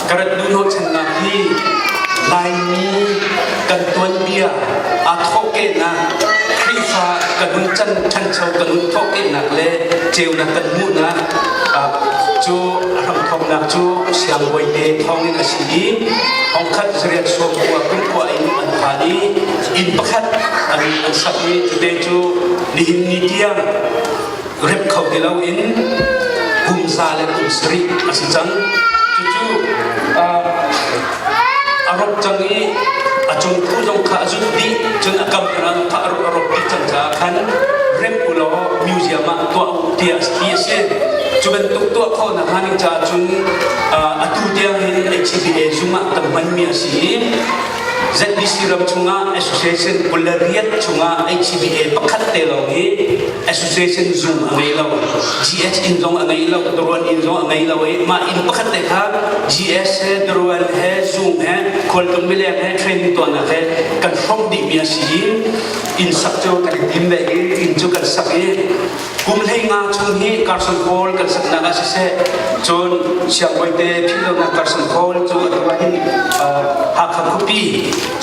ka rat duh hnawhchannak hi Laimi kan tuanbia aa thawhkehnak Khrihfa kan hun can ṭhancho kan hun thawhkehnak le ceunak kan hmuhnak cu a hramthawknak cu siangbawi te thawngin a si i thongkhat zariat sawm kua kum kua in an phan i inn pakhat an an sak i cute cu nihin ni tiang rep kho ti loin kum za le kum sarih a si cang. Cucu a rawp cang i a cungphu zong kha a zut dih cun a kam zong kha a rawp dih cang caah khan rem u law museum ah tuah u tiah ti a si. Cu bantuk tuah khawhnak hnga ding caah cun atu tiang hin HCBA zung ah kan hmanmi a si i. ZBC ram chungah association 28 chungah HCBA pakhat te lawng hi association zung a ngei lo. GS inn zong a ngei lo, Doruan inn zong a ngei lo i mah inn pakhat te kha GS he Doruan he zung he khualtlung mileng he training tuahnak he kan hrawmh dihmi a si i inn sak cu kan i tim ve i inn cu kan sak i kum 15 chung hi Carson Hall kan saknak ah siseh cun siangbawi te philhlonak Carson Hall cu atu ah hin Hakha khuapi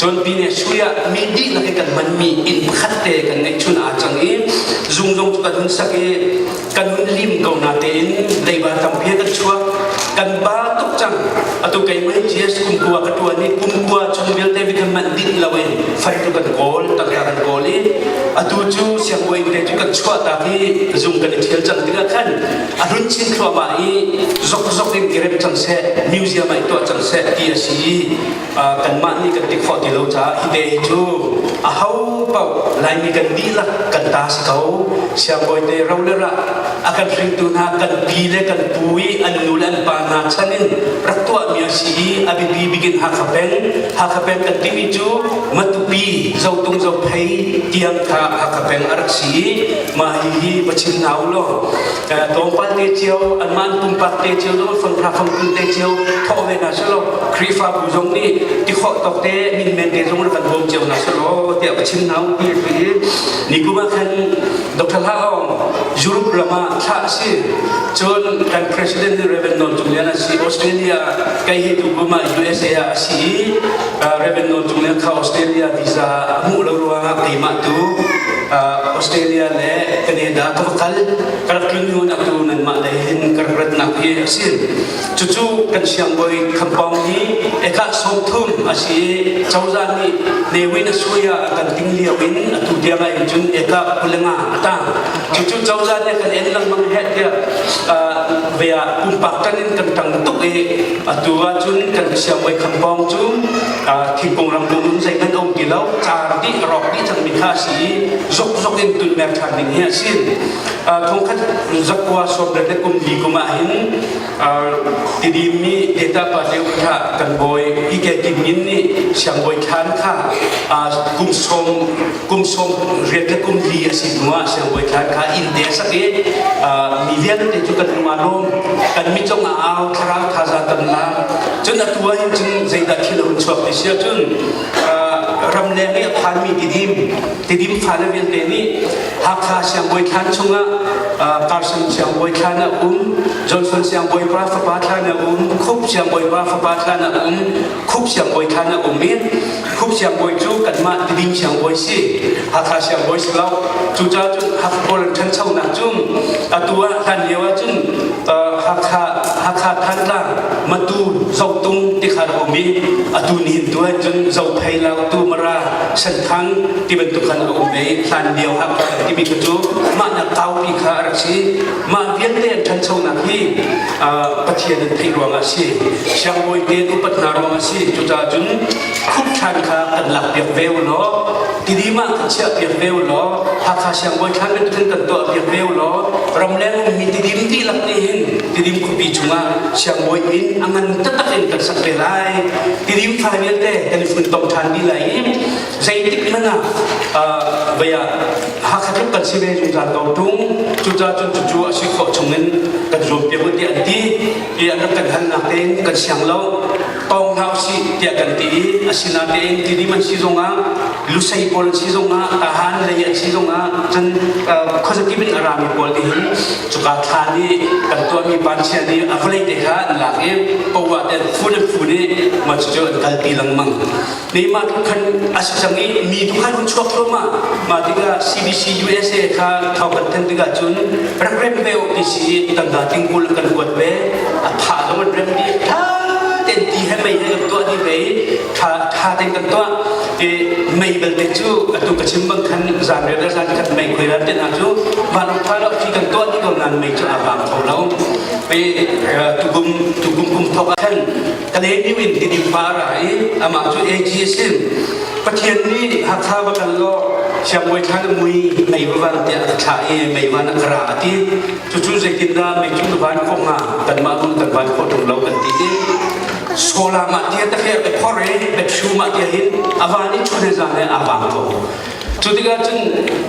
cun Pine Sui ah mi dihlak in kan hmanmi inn pakhat te kan ngeih chun aa cang i zung zong cu kan hun sak i kan hun lim ko na tein leiba tampi kan chuak kan ba tuk cang. Atu keimah hi GS kum kua ka tuan i kum kua chung vialte vi kan manh dih lo in fai tu kan kawl, tangka kan kawl i atu cu siangbawi te cu kan chuah tak i zung kan i thial cang tikah khan a hlun chin thluahmah i zok zok in i rem cang seh, museum ah i tuah cang seh ti a si i kanmah nih kan ti khawh ti lo caah hi te hi cu a ho paoh Laimi kan dihlak kan ta si ko. Siangbawi te ro le rah a kan hringtu hna kan pi le kan pu i an nu le an pa hna chan in rak tuahmi a si i a biapi bik in Hakha peng. Hakha peng kan timi cu Matupi Zotung Zophei tiang kha Hakha peng a rak si i mah hihi va chim hna u law tlawmpal te cio anmah an pumpak te cio zong fanghra fangkul te cio thawh ve hna selaw Khrihfabu zong nih ti khawh tawk te minmen te zong rak kan bawm cio hna selaw tiah va chim hna u ti hi ni kum ah khan Dr. Hla Aung Europe ram ah thlah a si. Cun kan president nih Reverend Nawl Cung Lian a si. Australia kei hi tu kum ah USA ah a si i Reverend Nawl Cung Lian kha Australia visa a hmuh lo ruangah keimah tu Australia le Canada ka va kal. Ka rak tlun hnu atu nanmah lei hin ka rak ratnak hi a si. Cucu kan siangbawi Khampawng hi ekah 30 a si i cozah nih Ne Win a sui ah a kan ting lio in atu tiang ah cun ekah 25 a tang. Cucu cozah nih kan en lengmang heh tiah ve ah pumpak tan in kan tang tuk i atu ah cun kan siangbawi Khampawng cu thingkung ramkung in zeihmanh a um ti lo, car dih rawk dih cangmi kha a si i zokzok in tunmer ṭhan ding hi a si. Thongkhat zakua sawmriat le kum li kum ah hin Tidim nih Data pa lio kha kan bawi Ike Kim Min nih siangbawi thlan kha kum 10 kum 18 le kum li a si hnu ah siangbawi thlan kha inn te a sak i mi vialte cu kan lung aa lawm, kan mit zong a au, thlarau thazaang kan la. Cun atu ah hin cun zeidah thil a hun chuak ti si ahcun ramleng i a phanmi Tidim Tidim fale vialte nih Hakha siangbawi thlan chungah Carson siangbawi thlan a um, Johnson siangbawipa fapa thlan a um, Khup siangbawipa fapa thlan a um, Khup siangbawi thlan a um i Khup siangbawi cu kanmah Tidim siangbawi si, Hakha siangbawi si lo. Cucaah cun Hakha pawl an ṭhanchonak cu atu ah hlan lio ah cun Hakha Hakha Thantlang Matu Zotung ti kha rak um i atu nihin tu ah cun Zophei Lautu Mara Senthang ti bantuk khan a um ve i hlan lio Hakha kan timi kha cu mah nak kaupi kha a rak si. Mah vialte an ṭhanchonak hi Pathian an theih ruangah a si. Siangbawi te an upat hna ruangah a si. Cucaah cun khup thlan kha kan lakpiak ve u law Tidim ah kan chiahpiak ve u law Hakha siangbawi thlan bantukin kan tuahpiak ve u law ramleng ummi Tidim dihlak nih hin Tidim khuapi chungah siangbawi inn a ngan taktak in kan sak ve lai. Tidim fa vialte kan i funtom ṭhan dih lai i zeitik hmanh ah vei ah Hakha tluk kan si ve zungzal ko ṭung. Cucaah cun cucu a si khawh chungin kan zuampiak u tiah an ti i an rak kan halnak tein kan siang lo. Tawng hlah usih tiah kan ti i asinatein Tidim an si zongah Lusei pawl an si zongah Tahan lei an si zongah cun khuazakip in a rami pawl nih hin cuka thla nih kan tuahmi panchia nih a vawlei te kha an lak i poah te an fun an fun i mah cucu an kalpi lengmang. Neymar tu khan a si cang i mi tu khan hun chuak thluahmah. Mah tikah CBC USA kha thawng kan thanh tikah cun rak rem ve u ti si i tangka tingkul an kan kuat ve. A tha zong an rem dih. Tha tein ti he mei he kan tuah dih ve i tha tha tein kan tuah. I mei belte cu atu ka chim bang khan zan riat le zan khat mei khoi ran te hna cu vanlawng tha lo khi kan tuah dih ko nain mei cu a vang kho lo. I tukum tukum kum thawk ah khan Kalaymyo in Tidim pa a ra i amah cu AG a si. Pathian nih Hakha va kal law siangbawi thlan a mui mei va van tiah a ka thlah i mei van a ka ra a ti. Cucu zeitindah mei cu na van khawh hnga? Kanmah nun kan van khawh ṭung lo kan ti i. Sola mah tia ta kher te phor i bethu mah tia hin avan i chun he zan he avang ko. Cu tikah cun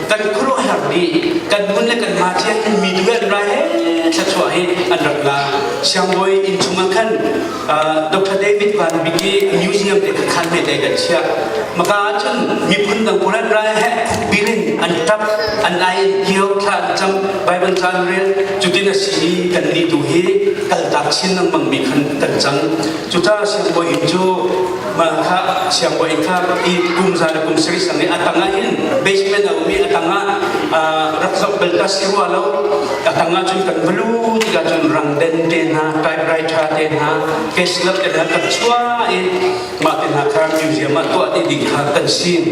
kan khuaruahhar dih kan mun le kan ma cia hin mi tu an rai he thluachuah hi an rak la. Siangbawi inn chungah khan Dr. David Van Bik i museum te khan me te kan chiah. Maka cun miphun dang pawl an rai he bilin an tap an ai in kio thla an cam Bible ca an rel cutin a si kan nih tu hi kaltak chin lengmang mi khan kan cang. Cucaah siangbawi inn cu mah kha siangbawi inn kha i kum za le kum sarih sang i a tangah hin basement a um i a tangah rak zoh bal ta si rua lo a tangah cun kan va lu tikah cun rangden te hna typewriter te hna cash te hna kan chuah i mah te hna kha museum ah tuah ti ding kha kan sin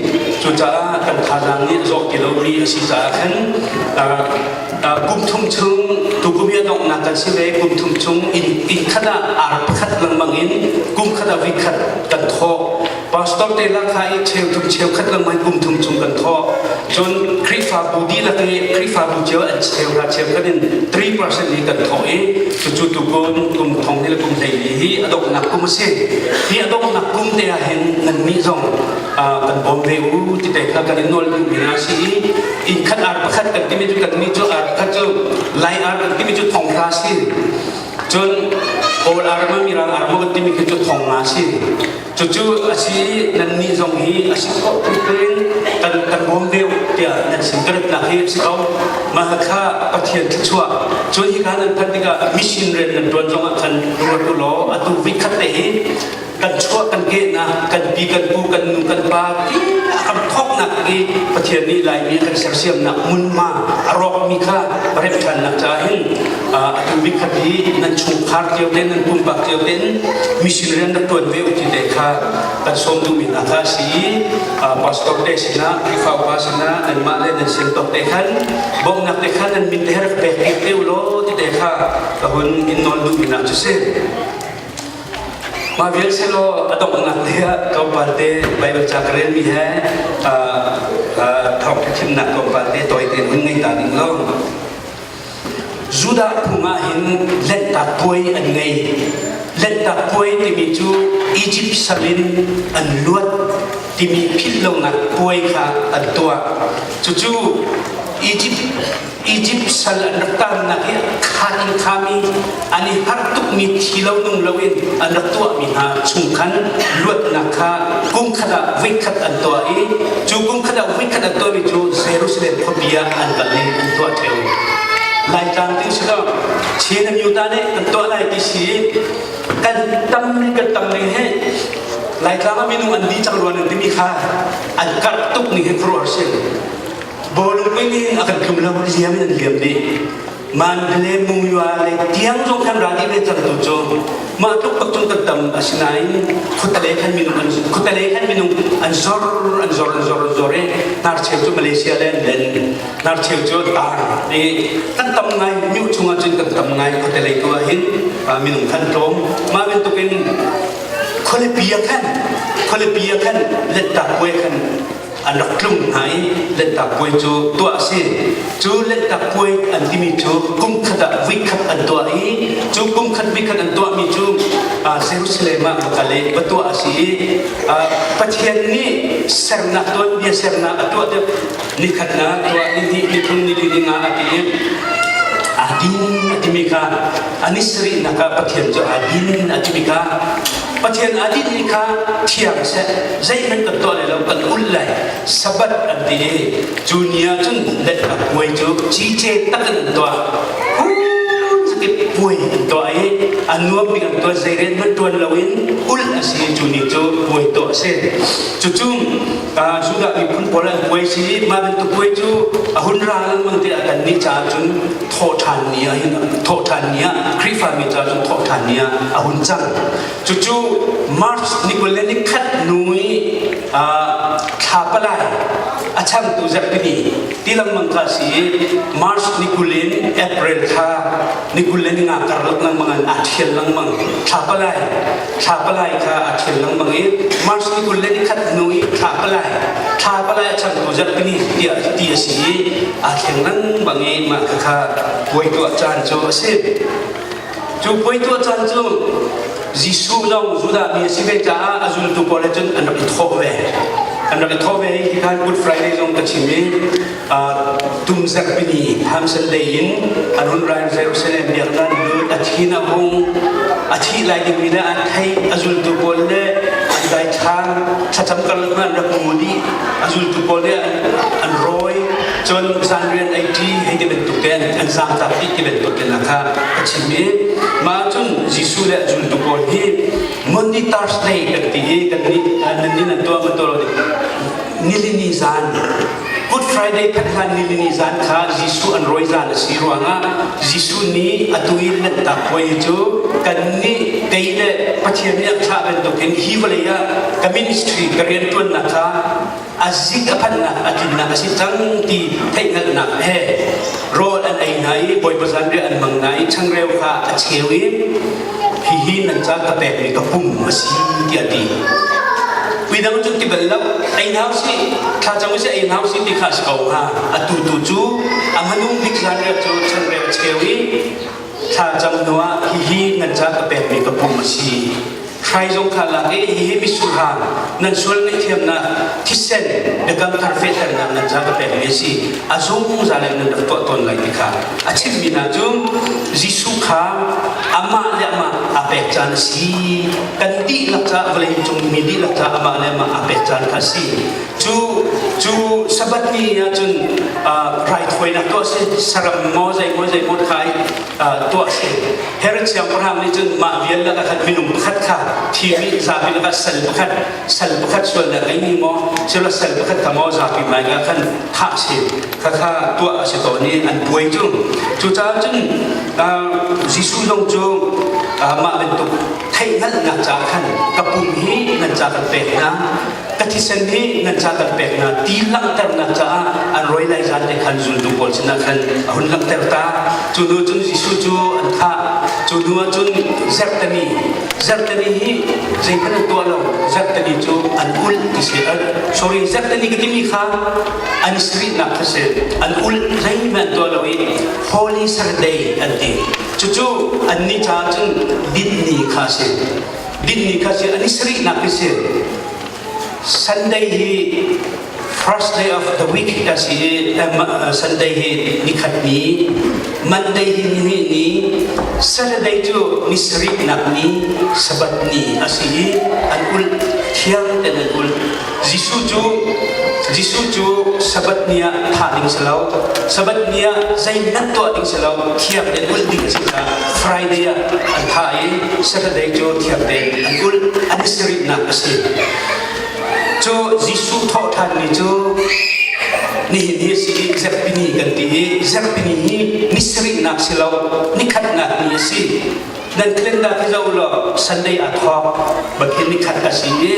cucaah kan thazaang nih a zawh ti lomi a si caah khan kum thum chung tukum hi a donghnak kan si ve kum thum chung inn inn khat ah ar pakhat lengmang in kum khat ah voi khat kan thawh pastor te lak kha i cheu thum cheu khat lengmang kum thum chung kan thawh cun Khrihfabu dihlak i Khrihfabu cio an cheu hna cheu khat in 3% hi kan thawh i cucu tukum kum thong ni le kum hlei li hi a donghnak kum a si hi a donghnak kum te ah hin nan nih zong kan bawm ve u ti te kha kan in nawl duhmi hna si i inn khat ar pakhat kan timi cu kan nih cu ar pakhat cu lai ar kan timi cu thong hra si cun kawl ar ma mirang ar ma kan timi khi cu thong nga si cucu a si nan nih zong hi a si khawh tuk in kan kan bawm deuh tiah nan sin ka ratnak hi a si ko mah kha Pathian thluachuah cun hi kha nan phanh tikah mission rian nan tuan zong ah khan ruat u law atu vikhat te hi kan chuah kan kehnak kan pi kan pu kan nu kan pa ti a kan thawknak i Pathian nih Laimi a kan sersiamnak hmunhma a rawkmi kha remh ṭhannak caah hin atu bik khat hi nan chungkhar cio te nan pumpak cio tein mission rian rak ṭuan ve u ti te kha kan sawm duhmi hna kha a si i pastor te sinah Khrihfa upa sinah nanmah le nan sin tawk te khan bawmhnak te kha nan min te he rak pek dih te u law ti te kha ka hun in nawl duhmi hna cu si. Mah vial selaw a donghnak lei ah tlawmpal te Baibal ca ka relmi he thawngṭha chimnak tlawmpal te tawi tein hun ngei ta ning law Judah phung ah hin Lanhtak puai an ngei. Lanhtak puai timi cu Egypt sal in an luat timi philhlonak puai kha an tuah. Cucu Egypt Egypt sal an rak taannak hi khaan in khami an i harh tukmi thi lo nung loin an rak tuahmi hna chung khan luatnak kha kum khat ah voikhat an tuah i cu kum khat ah voikhat an tuahmi cu Jerusalem khuapi ah an kal i an tuah ṭheo. Laitlang ti si lo Chin Amyota nih kan tuah lai ti si kan tam ning kan tam ning he Laitlang ah minung an di cang ruan an timi kha an karh tuk ning hi khuaruahhar si. Bawlung pui nih a kan tlum lo liam in an liam dih. Mandalay Mungya le tiang zong khan ra dih ve cang tu cu mah tluk bak cun kan tam asinain khuatale khan minung an khuatale khan minung an zor an zor an zor an zor i hnarcheu cu Malaysia le an len hnarcheu cu tar i kan tam ngai myu chungah cun kan tam ngai khuatale tu ah hin minung khan tlawm mah bantukin khualipi ah khan khualipi ah khan lettak puai khan an rak tlung hna i Lanhtak Puai cu tuah a si. Cu Lanhtak Puai an timi cu kum khat ah voikhat an tuah i cu kum khat voikhat an tuahmi cu Jerusalem ah va kal i va tuah a si i Pathian nih sernak tuanbia sernak a tuah deuh nikhatnak tuah nihnih nithum nili ninga a ti i aa din a timi kha a ni sarihnak ah Pathian cu aa din a timi kha Pathian a dinmi kha thiang seh zeihmanh kan tuah lai lo kan ulh lai Sabbath an ti i cu ni ah cun letnak puai cu cice tak in an tuah zakip puai an tuah i a nuam bik an tuah zeirian hmanh tuan loin ulh a si cu ni cu puai tuah a si cucu Judah miphun pawl an puai si mah bantuk puai cu a hun ra lengmang tiah kan nih caah cun thawhṭhan ni ah hin thawhṭhan ni ah Khrihfami caah cun thawhṭhan ni ah a hun cang. Cucu March ni 20 le ni khat hnu i thla palai a changtu zarhpini ti lengmang kha si i March ni 20 in April thla ni 20 le ni nga karlak lengmang in aa ṭhial lengmang thla palai thla palai kha aa ṭhial lengmang i March ni 20 le ni khat hnu i thla palai thla palai a changtu zarhpini tiah ti a si i aa thleng lengmang i mah khakha puai tuah caan cu a si. Cu puai tuah caan cu Jesuh zong Judah mi a si ve caah a zultu pawl he cun an rak i thawh ve. An rak i thawh ve i khan Good Friday zong ka chim i tum zarhpini Palm Sunday in an hun rai Jerusalem biaknak lut a thin a hung a thih lai dingmi le an theih a zultu pawl le an daithlang thlacam karlak an rak ngu dih a zultu pawl le an rawi cun zanrian ei ṭi hei ti bantuk te an zaangtak dih ti bantuk te kha a chim i mah cun Jesuh le a zultu pawl hi Monday Thursday kan ti i kan nih nan nih nan tuah man tuah lo nilini zan Good Friday phanh hlan nilini zan kha Jesuh an rawi zan a si ruangah Jesuh nih atu i lanhtak puai cu kan nih kei le Pathian nih a thlah bantukin hi vawlei ah ka ministry ka rianṭuannak kha a zik a phanhnak a tlinnak a si cang ti theihhngalhnak he rawl an ei hna i Bawipa zanriah an hmang hna i changreu kha a cheu i hihi nan ca ka pekmi ka pum a si tiah a ti. Midang cu ti bal lo, ei hna usih, thla cam usih, ei hna usih ti kha a si ko hnga. Atu tu cu a hmanung bik zanriah cu changreu a cheu i thla cam hnuah hihi nan ca ka pekmi ka pum a si. Hrai zong kha lak i hihi misurhang nan sual ngaihthiamnak thisen biakam thar fehternak nan ca ka pekmi a si. A zungzal in nan rak tuah tawn lai ti kha a chimmi hna cu Jesuh kha amah le amah aa pek caan a si. Kan dihlak caah vawlei cung mi dihlak caah amah le amah aa pek caan kha a si. Cu cu Sabbath ni ah cun raithawinak tuah si saram maw zei maw zei maw kha tuah si. Herod siangpahrang nih cun mah vial lakah khan minung pakhat kha thimi zapi lakah sal pakhat sal pakhat sualnak ngeimi maw sila sal pakhat kha maw zapi hmai ah khan thah si khakha tuah a si tawn i an buai cu. Cucaah cun Jesuh zong cu mah bantuk theihhngalhnak caah khan ka pum hi nan ca kan pek hna, ka thisen hi nan ca kan pek hna ti langhternak caah an roi lai zan te khan zultu pawl sinah khan a hun langhter ta. Cu hnu cun Jesuh cu an thah. Cu hnu ah cun zarhteni zarhteni hi zeihmanh an tuah lo. Zarhteni cu an ulh ti si. Sorry, zarhteni ka timi kha an i sarihnak kha si. An ulh, zeihmanh an tuah lo i Holy Saturday an ti. Cucu annih caah cun dinni kha a si. Dinni kha si an i sarihnak hi si. Sunday hi first day of the week a si i Sunday hi nikhat ni, Monday hi nihnih ni, Saturday cu ni sarihnak ni, Sabbath ni a si i an ulh, thiang tein an ulh. Jesuh cu Jesuh cu Sabbath ni ah thah ding si lo. Sabbath ni ah zeihmanh tuah ding si lo. Thiang tein ulh ding a si caah Friday ah an thah i Saturday cu thiang tein an ulh. An i sarihnak a si. Cu Jesuh thawhṭhan ni cu nihin hi a si i Zarhpini kan ti i Zarhpini hi ni sarihnak si lo, nikhatnak ni a si. Nan calendar khi zoh law Sunday aa thawk Pathian ni khat a si i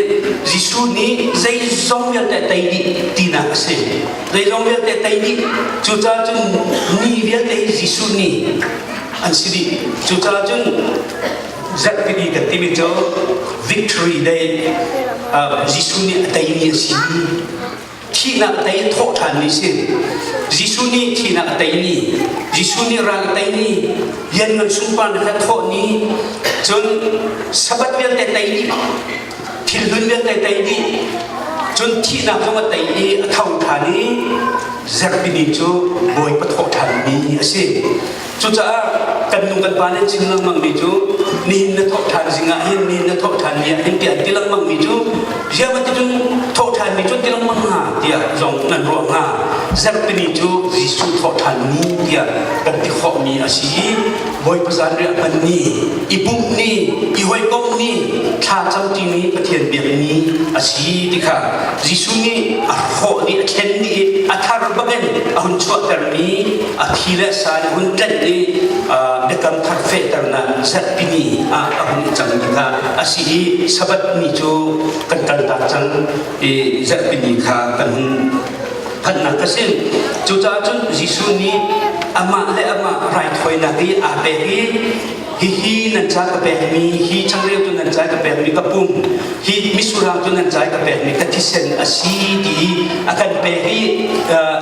Jesuh nih zeizong vialte tei dih tinak a si. Zeizong vialte tei dih. Cucaah cun ni vialte hi Jesuh nih an si dih. Cucaah cun zarhpini kan timi cu Victory Day, Jesuh nih a teimi a si. Thihnak a tei thawh ṭhanmi si. Jesuh nih thihnak a teimi, Jesuh nih ral a teimi, lianngan sunparnak he thawh ni, cun Sabbath vialte tei dih, thil hlun vialte tei dih, cun thihnak zong a tei i a tho ṭhan i zarhpini cu Bawipa thawh ṭhanmi a si. Cucaah kan nu kan pa nih chim lengmangmi cu nihin na thawh ṭhan zing ah hin nihin na thawh ṭhan ni ah hin tiah an ti lengmangmi cu ziah ti cun thawh ṭhanmi cu ti lengmang hnga tiah zong nan ruah hnga. Zarhpini cu Jesuh thawh ṭhan ni tiah kan ti khawhmi a si i Bawipa zanriah hman ni, i pumh ni, i hawikomh ni, thla camṭi ni, Pathian biak ni a si ti kha Jesuh nih a hrawh dih, a thlen dih i a thar bangin a hun chuahtermi a thi le sa nih hun tlenh i biakam thar fehternak zarhpini ah a hun i cangmi kha a si i Sabbath ni cu kan kaltak cang i zarhpini kha kan hun phanhnak a si. Cucaah cun Jesuh nih amah le amah raithawinak i aa pek i hihi nan ca ka pekmi hi changreu cu nan ca ka pekmi ka pum hi misurang cu nan ca ka pekmi ka thisen a si ti a kan pek i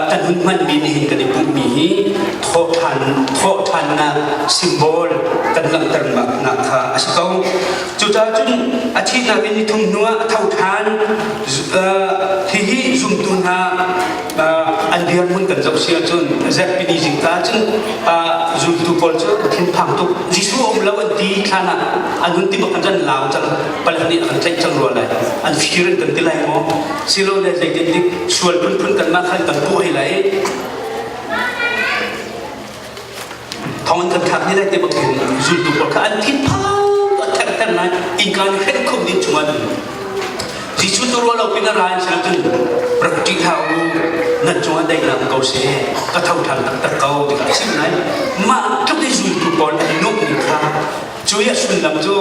kan hun hmanmi nihin kan i pumhmi hi thawhṭhan thawhṭhannak symbol kan langhternak kha a si ko. Cucaah cun a thihnak in nithum hnuah a tho ṭhan. Hihi zumtu hna an dirhmun kan zoh si ahcun zarhpini zingka cun zultu pawl cu thinphang tuk. Jesuh a um lo an ti thlan ah an hun ti bak kan lau cang palh nih a kan tlaih cang rua lai. An fir in kan ti lai maw? Silole zeitintik sual phunphun kanmah khan kan puh hei lai. Thong an kan thlak ni lai te bak in zultu pawl kha an thinphang a therter nai innka nih hrenh khum ding chung an Jesuh cu ruah lo pin a ra in sin cun rak ṭih hlah u nan cungah daihnak ko seh ka tho ṭhan taktak ko tikah a chim lai mah tluk i zultu pawl an nuamh ning kha Cu i a sullam cu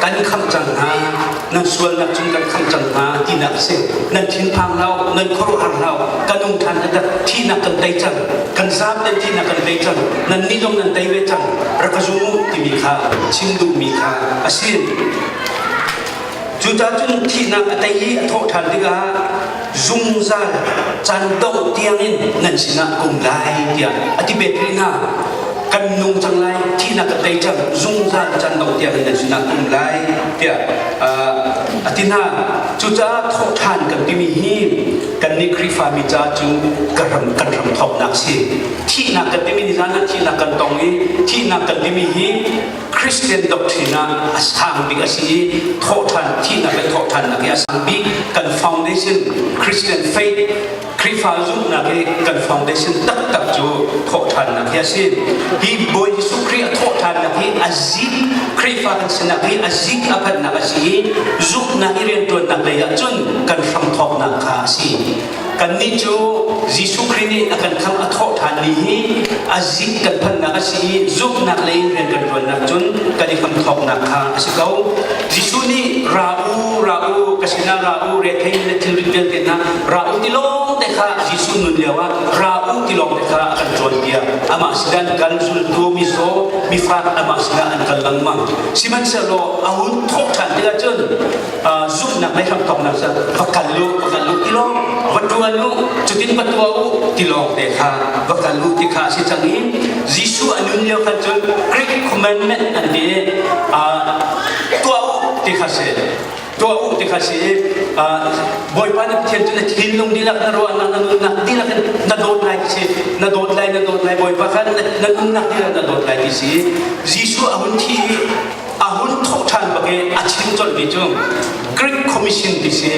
kan khamh cang hna, nan sualnak cun kan khamh cang hna tinak a si. Nan thinphang hlah, nan khuaruahhar hlah, kan um ṭhan taktak, thihnak kan tei cang, kan zaam thihnak kan tei cang, nannih zong nan tei ve cang, rak ka zum u timi kha chim duhmi kha a si. Cucaah cun thihnak a tei i a thawh ṭhan tikah zungzal caan dongh tiangin nan sinah ka um lai tiah a ti pek rih hna. Kan nung cang lai, thihnak ka tei cang, zungzal caan dongh tiangin nan sinah ka um lai tiah a ti hna. Cucaah thawhṭhan kan timi hi kannih Khrihfami ca cu kan ram kan ram thawknak a si. Thihnak kan timi nizan ah thihnak kan tong i thihnak kan timi hi Christian doctrine ah a sang bik a si i thawhṭhan thihnak le thawhṭhannak hi a sang bik kan foundation Christian faith Khrihfa zumhnak hi kan foundation taktak cu thawhṭhannak hi a si. Hi Bawi Jesuh Khrih a thawhṭhannak hi a zik Khrihfa kan sinak hi a zik a phanhnak a si i zumhnak i rianṭuannak lei ah cun kan hramthawknak kha a si. Kannih cu Jesuh Khrih nih a kan khamh a thawh ṭhan ni hi a zik kan phanhnak a si i zumhnak lei in rian kan ṭuannak cun kan i hramthawknak kha a si ko. Jesuh nih ra u, ra u, ka sinah ra u, rethei le thilrit vialte hna ra u ti lawng te kha Jesuh nun lio ah ra u ti lawng te kha a kan cawnpiak. Amah sinah an kal zultu mizaw, mifak amah sinah an kal lengmang. Sihmanhsehlaw a hun thawh ṭhan tikah cun zumhnak lei hramthawknak cu va kal u va kal u ti lawng va ṭuan u cutin va tuah u ti lawng te kha va kal u ti kha a si cang i Jesuh a nun lio khan cun Great Commandment an ti i tuah u ti kha si tuah u ti kha si i Bawipa na Pathian cu na thinlung dihlak na ruahnak na nunnak dihlak in na dawt lai ti si na dawt lai na dawt lai Bawipa kha na nunnak dihlak na dawt lai ti si Jesuh a hun thi i a hun thawh ṭhan bak i a chim colhmi cu Great Commission ti si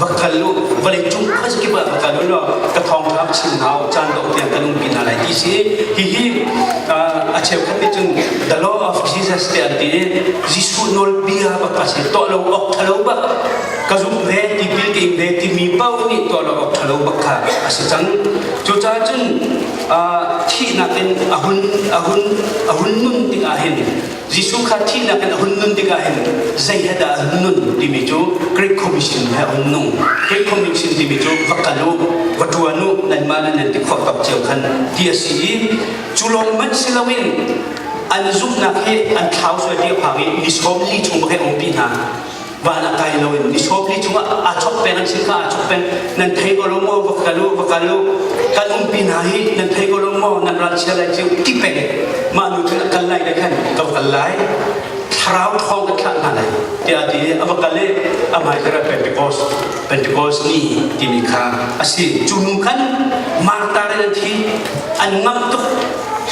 va kal u vawlei cung khuazakip ah va kal u law ka thawngṭha chim hna u caan dongh tiang kan umpi hna lai ti si hihi a cheukhat nih cun the law of Jesus te an ti i Jesuh nawlbia bak a si tuah lo awk ṭhalo bak ka zumh ve tipil ka ing ve timi paoh nih tuah lo awk ṭhalo bak kha a si cang cucaah cun thihnak in a hun a hun a hun nun tikah hin Jesuh kha thihnak in a hun nun tikah hin zei he dah a hun nun timi cu Great Commission he a hun nung. Great Commission timi cu va kal u, va ṭuan u, nanmah le nan ti khawh tawk cio khan ti a si i cu lawng hmanh si loin an zumhnak hi an thlau sual ti a phang i ni 40 chung bak he umpi hna. Van ah kai loin ni 40 chungah aa chok peng an sin kha aa chok peng nan thei ko lo maw va kal u va kal u kan umpi hna hi nan thei ko lo maw nan ralchia lai cu ti peng mah nu cun a kal lai le khan ka va kal lai thlarau thawng ka thlah hna lai tiah a ti i a va kal i a hmai kha Pentecost Pentecost ni timi kha a si cu nu khan Martha in an thi an ngamh tuk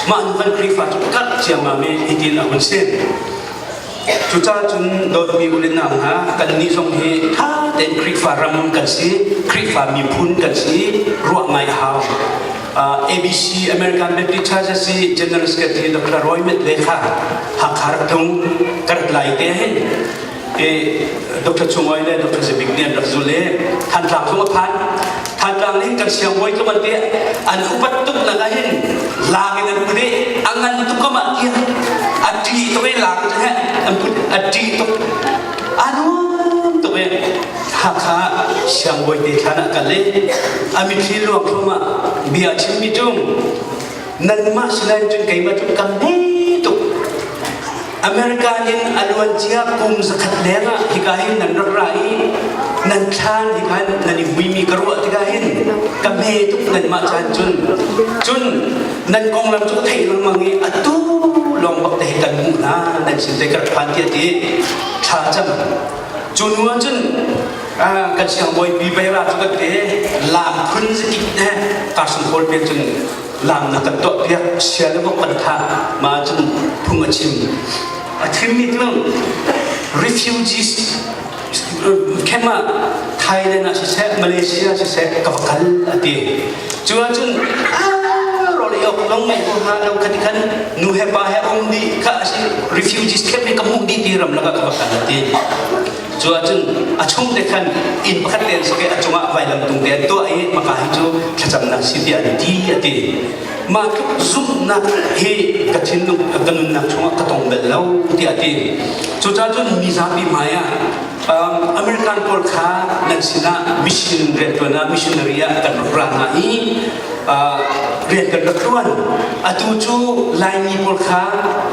mah nu khan Khrihfa cu karh ciammam i hitin a hun si Cucaah cun dawtmi u le nau hna, kannih zong hi ṭha tein Khrihfa ram kan si, Khrihfa miphun kan si, ruah ngai a hau. ABC American Baptist Church a si General Secretary Dr. Roy Medley kha Hakha rak tlung ka rat lai te hin e Dr. Chungoi le Dr. Zibik nih an rak zul i Thantlang zong a phan Thantlang nih kan siangbawi tluk an ti an upat tuk nak ah hin lang in an put i a ngan tuk kam ah tiah a ṭi tuk i lang cu he an put a ṭi tuk a nuam tuk i Hakha siangbawi te thlan ah kal i a mitthli luang thluahmah bia chimmi cu. Nanmah sinain cun keimah cu ka hme tuk. America in a luancia kum zakhat leng ah hika hin nan rak ra i nan thlan hika hin nan i vuimi ka ruah tikah hin ka hme tuk nanmah caan cun. Cun nan konglam cu ka theih lengmang i atu lawng bak te hi kan hmuh hna nan sin te ka rak phan tiah ti thla cam. Cu hnu ah cun kan siangbawi pi Beira cu kan te lam phun zakip he Carson Hall pe cun lam na kan tuah piak sia le vok kan thah ma cun phung a chim a chimmi cu refugees camp ah Thailand ah siseh Malaysia siseh ka va kal a ti cu ahcun rawl ei awk long ngai ko hna lo khati khan nu he pa he um dih kha refugees camp hi ka hmuh dih ti ram lakah ka va kal a ti Cu ahcun a chung te khan inn pakhat te an sak i a cungah vailam tung te an tuah i maka hi cu thlacamnak si tiah an ti a ti. Mah tluk zumhnak hi ka thinlung ka nunnak chungah ka tong bal lo tiah a ti. Cucaah cun mizapi hmai ah American pawl kha nan sinah mission rianṭuan ah missionary ah kan rak ra hna i rian kan rak ṭuan. Atu cu Laimi pawl kha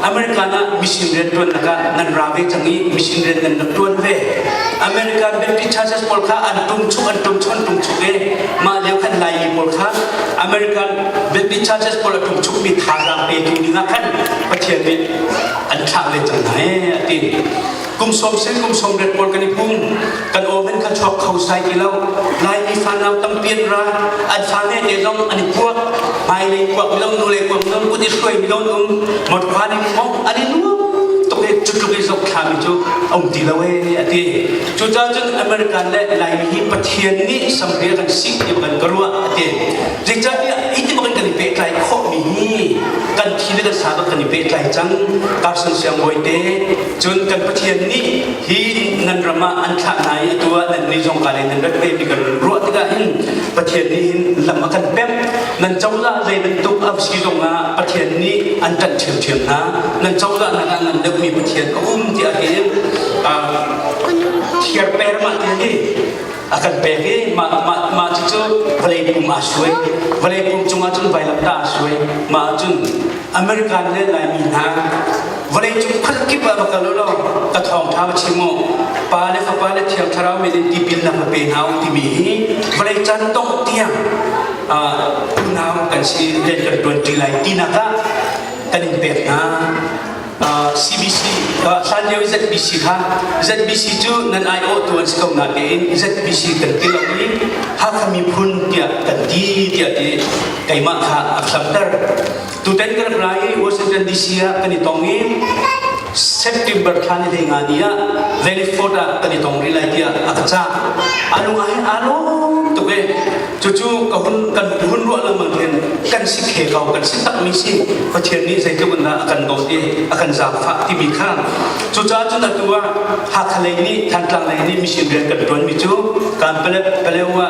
American ah mission rian ṭuannak ah nan ra ve cang i mission rian nan rak ṭuan ve. American Baptist churches pawl kha an ṭumchuk an ṭumchuk an ṭumchuk i mah lio khan Laimi pawl kha American Baptist churches pawl a ṭumchukmi thazaang petu ding ah khan Pathian nih an thlah ve cang hna ee a ti. Kum sawm sen kum sawm riat pawl kan i pum kan aw hmanh kha chuak kho sai ti lo Laimi fanau tampi an ra an fa ne te zong an i puak hmailei puak mi zong nulei puak mi zong kut i hruai mi zong um motor in mong an i nuam tuk i cutluk i zok thlami cu a um ti lo ee a ti cucaah cun American le Laimi hi Pathian nih samria kan si ti kan ka ruah a ti zeicahtiah hi ti bak in kan i pehtlai khawhmi hi kan thi le kan sa bak kan i pehtlai cang Carson siangbawi te cun kan Pathian nih hi nan ram ah an thlah hna i atu ah nan nih zong ka lei nan rat ve mi kan ruah tikah hin Pathian nih hin lam a kan pemh nan cozah zei bantuk a si zong ah Pathian nih an ṭanh ṭhiamṭhiam hna nan cozah nak ah ngan deuhmi Pathian a um tiah hi thiar per mah ti hi a kan pek i mah mah mah cucu vawlei pum aa suai vawlei pum cungah cun vailamtah aa suai mah cun American le Laimi hna vawleicung khuazakip ah va kal u law ka thawngṭha va chim u Pa le Fapa le Thiang Thlarau min in tipilnak va pe hna u timi hi vawlei caan dongh tiang unau kan si rian kan ṭuan ṭi lai tinak ah kan in pek hna. CBC hlan lio i ZBC kha ZBC cu nan aiawhtu an si ko natein ZBC kan ti lo i Hakha miphun tiah kan ti tiah ti keimah kha a hlamter. Tutan kan rak ra i Washington DC ah kan i tong i September thla ni hlei nga ni ah Valley Fort ah kan i tong rih lai tiah a ka cah. A lung ah hin aa lawm tuk e. Cucu ka hun kan hun ruah lengmang hin kan si khe ko kan si takmi si Pathian nih zeitluk in dah a kan dawt i a kan zaangfah timi kha cucaah cun atu ah Hakha lei nih Thantlang lei nih mission rian kan ṭuanmi cu kan Palep Palewa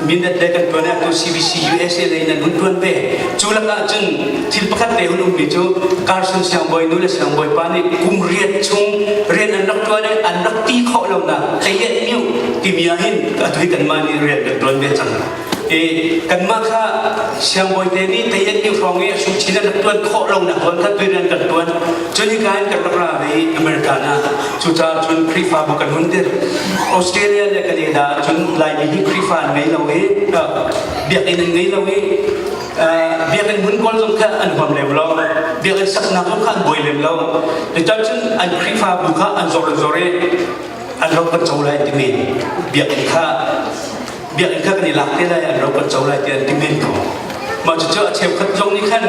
Mindat le kan ṭuan atu CBC USA lei nan hun ṭuan ve. Cu lakah cun thil pakhat te hun ummi cu Carson siangbawi nu le siangbawi pa nih kum riat chung rian an rak ṭuan i an rak ti khawh lonak tlayet miu timi ah hin atu hi kanmah nih rian kan ṭuan ve cang. I kanmah kha siangbawi te nih tlayet miu hrawng i sungchin an rak ṭuan khawh lonak zawn kha tu rian kan ṭuan. Cun hika in kan rak ra ve i America ah cucaah cun Khrihfabu kan hun dir. Australia le Canada cun Laimi hi Khrihfa an ngei lo i biakinn an ngei lo i biakinn hmun kawl zong kha an huam lem lo biakinn saknak zong kha an buai lem lo cucaah cun an Khrihfabu kha an zor an zor i an ro kan co lai timi biakinn kha biakinn kha kan i lak te lai an ro kan co lai ti an ti men ko mah cucu a cheukhat zong nih khan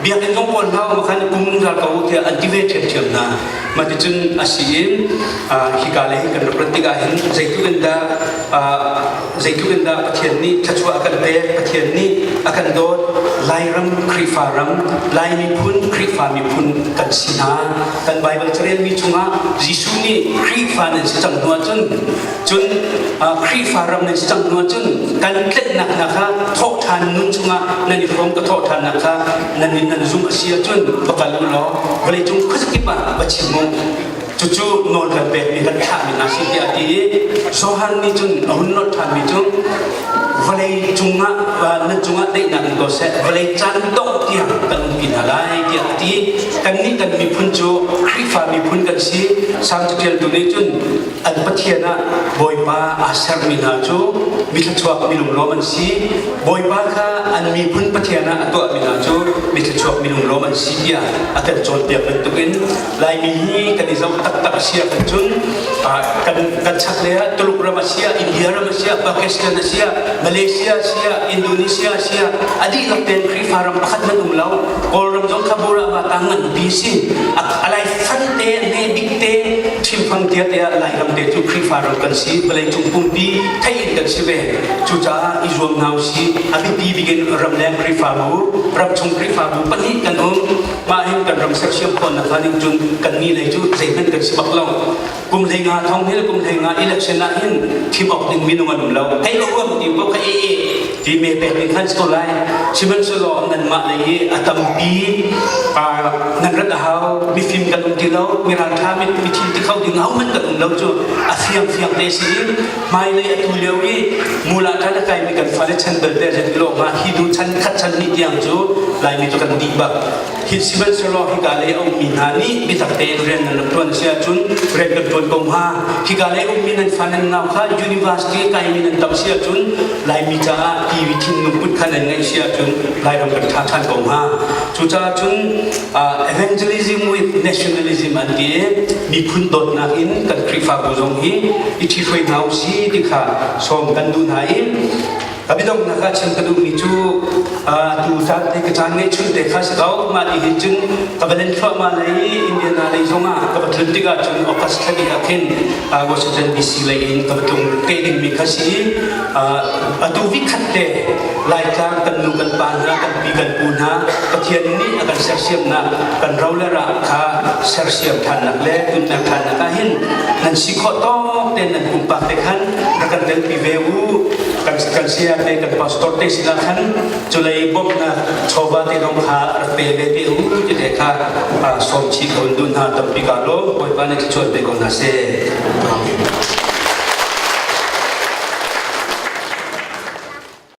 biakinn zong kawl hna ma khan kum ral ko tiah an ti ve ṭhiamṭhiam hna mah ticun a si in hika le hi kan rak rat tikah hin zeitluk in dah zeitluk in dah Pathian nih thluachuah a kan pek Pathian nih a kan dawt Lairam Khrihfa ram Lai miphun Khrihfa miphun kan si hna kan Baibal carelmi chungah Jesuh nih Khrihfa nan si cang hnu ahcun Cun Khrihfa ram nan si cang hnu ahcun kan tlennak hna kha thawhṭhan nun chungah nan i hrawm ka thawhṭhannak kha nan nih nan zumh a si ahcun va kal u law vawleicung khuazakip ah va chim u. Cucu nawl kan pekmi kan thlahmi hna si tiah a ti i Johan nih cun a hun nolh ṭhanmi cu vawlei cungah nan cungah daihnak in ko seh, vawlei caan dongh tiang kan umpi hna lai tiah a ti. Kannih kan miphun cu Khrihfa miphun kan si. Salm caṭialtu nih cun an Pathian ah Bawipa aa sermi hna cu mithluachuak milunglawm an si. Bawipa kha an miphun Pathian ah a tuahmi hna cu mithluachuak milunglawm an si tiah a kan cawnpiak bantukin Laimi hi kan i zoh taktak a si ahkhan cun kan kan chaklei ah Tuluk ram a si ah India ram a si ah Pakistan a si ah Malaysia a si ah Indonesia a si ah a dihlak tein Khrihfa ram pakhat hmanh um lo. Kawlram zong kha bura ma ta nganpi si. A lai fan te a hme bik te thimfang tia te ah Lairam te cu Khrihfa ram kan si. Vawleicung pumpi thei in kan si ve. Cucaah i zuam hna usih. A biapi bik in ramleng Khrihfabu, ramchung Khrihfabu pahnih kan um. Mah hin kan ram sersiam khawhnak hnga ding cun kan nih lei cu zeihmanh kan si bak lo. Kum 15 thong hil kum 15 election ah hin thim awk ding minung an um lo. Hei ka huam ti ko ka e e ti me pek ding khan si ko lai. Sihmanhsehlaw nanmah lei i a tampi nan rat a hau mifim kan um ti lo miralṭha mithil ti kho ding ahohmanh kan um lo cu a fiang fiang te si i hmailei atu lio i mula ṭhan a kaimi kan fale chan belte zeitik lawng ah hi hnu chan khat chan hnih tiang cu Laimi cu kan dih bak. Hi sihmanhsehlaw hika lei a ummi hna nih biatak tein rian nan rak ṭuan a si ahcun rian kan ṭuan ko hnga. Hika lei ummi nan fa nan nau kha university a kaimi nan tam si ahcun Laimi caah TV thinlung put kha nan ngeih si ahcun Lairam kan ṭha ṭhan ko hnga. Cucaah cun evangelism with nationalism an ti i miphun dawtnak in kan Khrihfabu zong hi i ṭhihruai hna usih ti kha sawm kan duh hna i ka biadonghnak ah chim ka duhmi cu tu caan te ka caan ngeihchun te kha si ko. Mah ti hin cun ka va len thluahmah lei Indiana lei zongah ka va tlun tikah cun August thla dih ah khin Washington DC lei in ka va tlung te dingmi kha si. Atu vikhat te Laitlang kan nu kan pa hna kan pi kan pu hna Pathian nih a kan sersiamnak kan ro le ra kha sersiam ṭhannak le tunnak ṭhannak ah hin nan si khawh tawk tein nan pumpak te khan rak kan telpi ve u. Kan kan saya te kan pastor te sinah khan culei bawmhnak chawva te zong kha rak pe ve te u ti te kha sawm chih ko in duh hna. Tampi ka lawm. Bawipa nih thluachuah pe ko hna seh. Amen.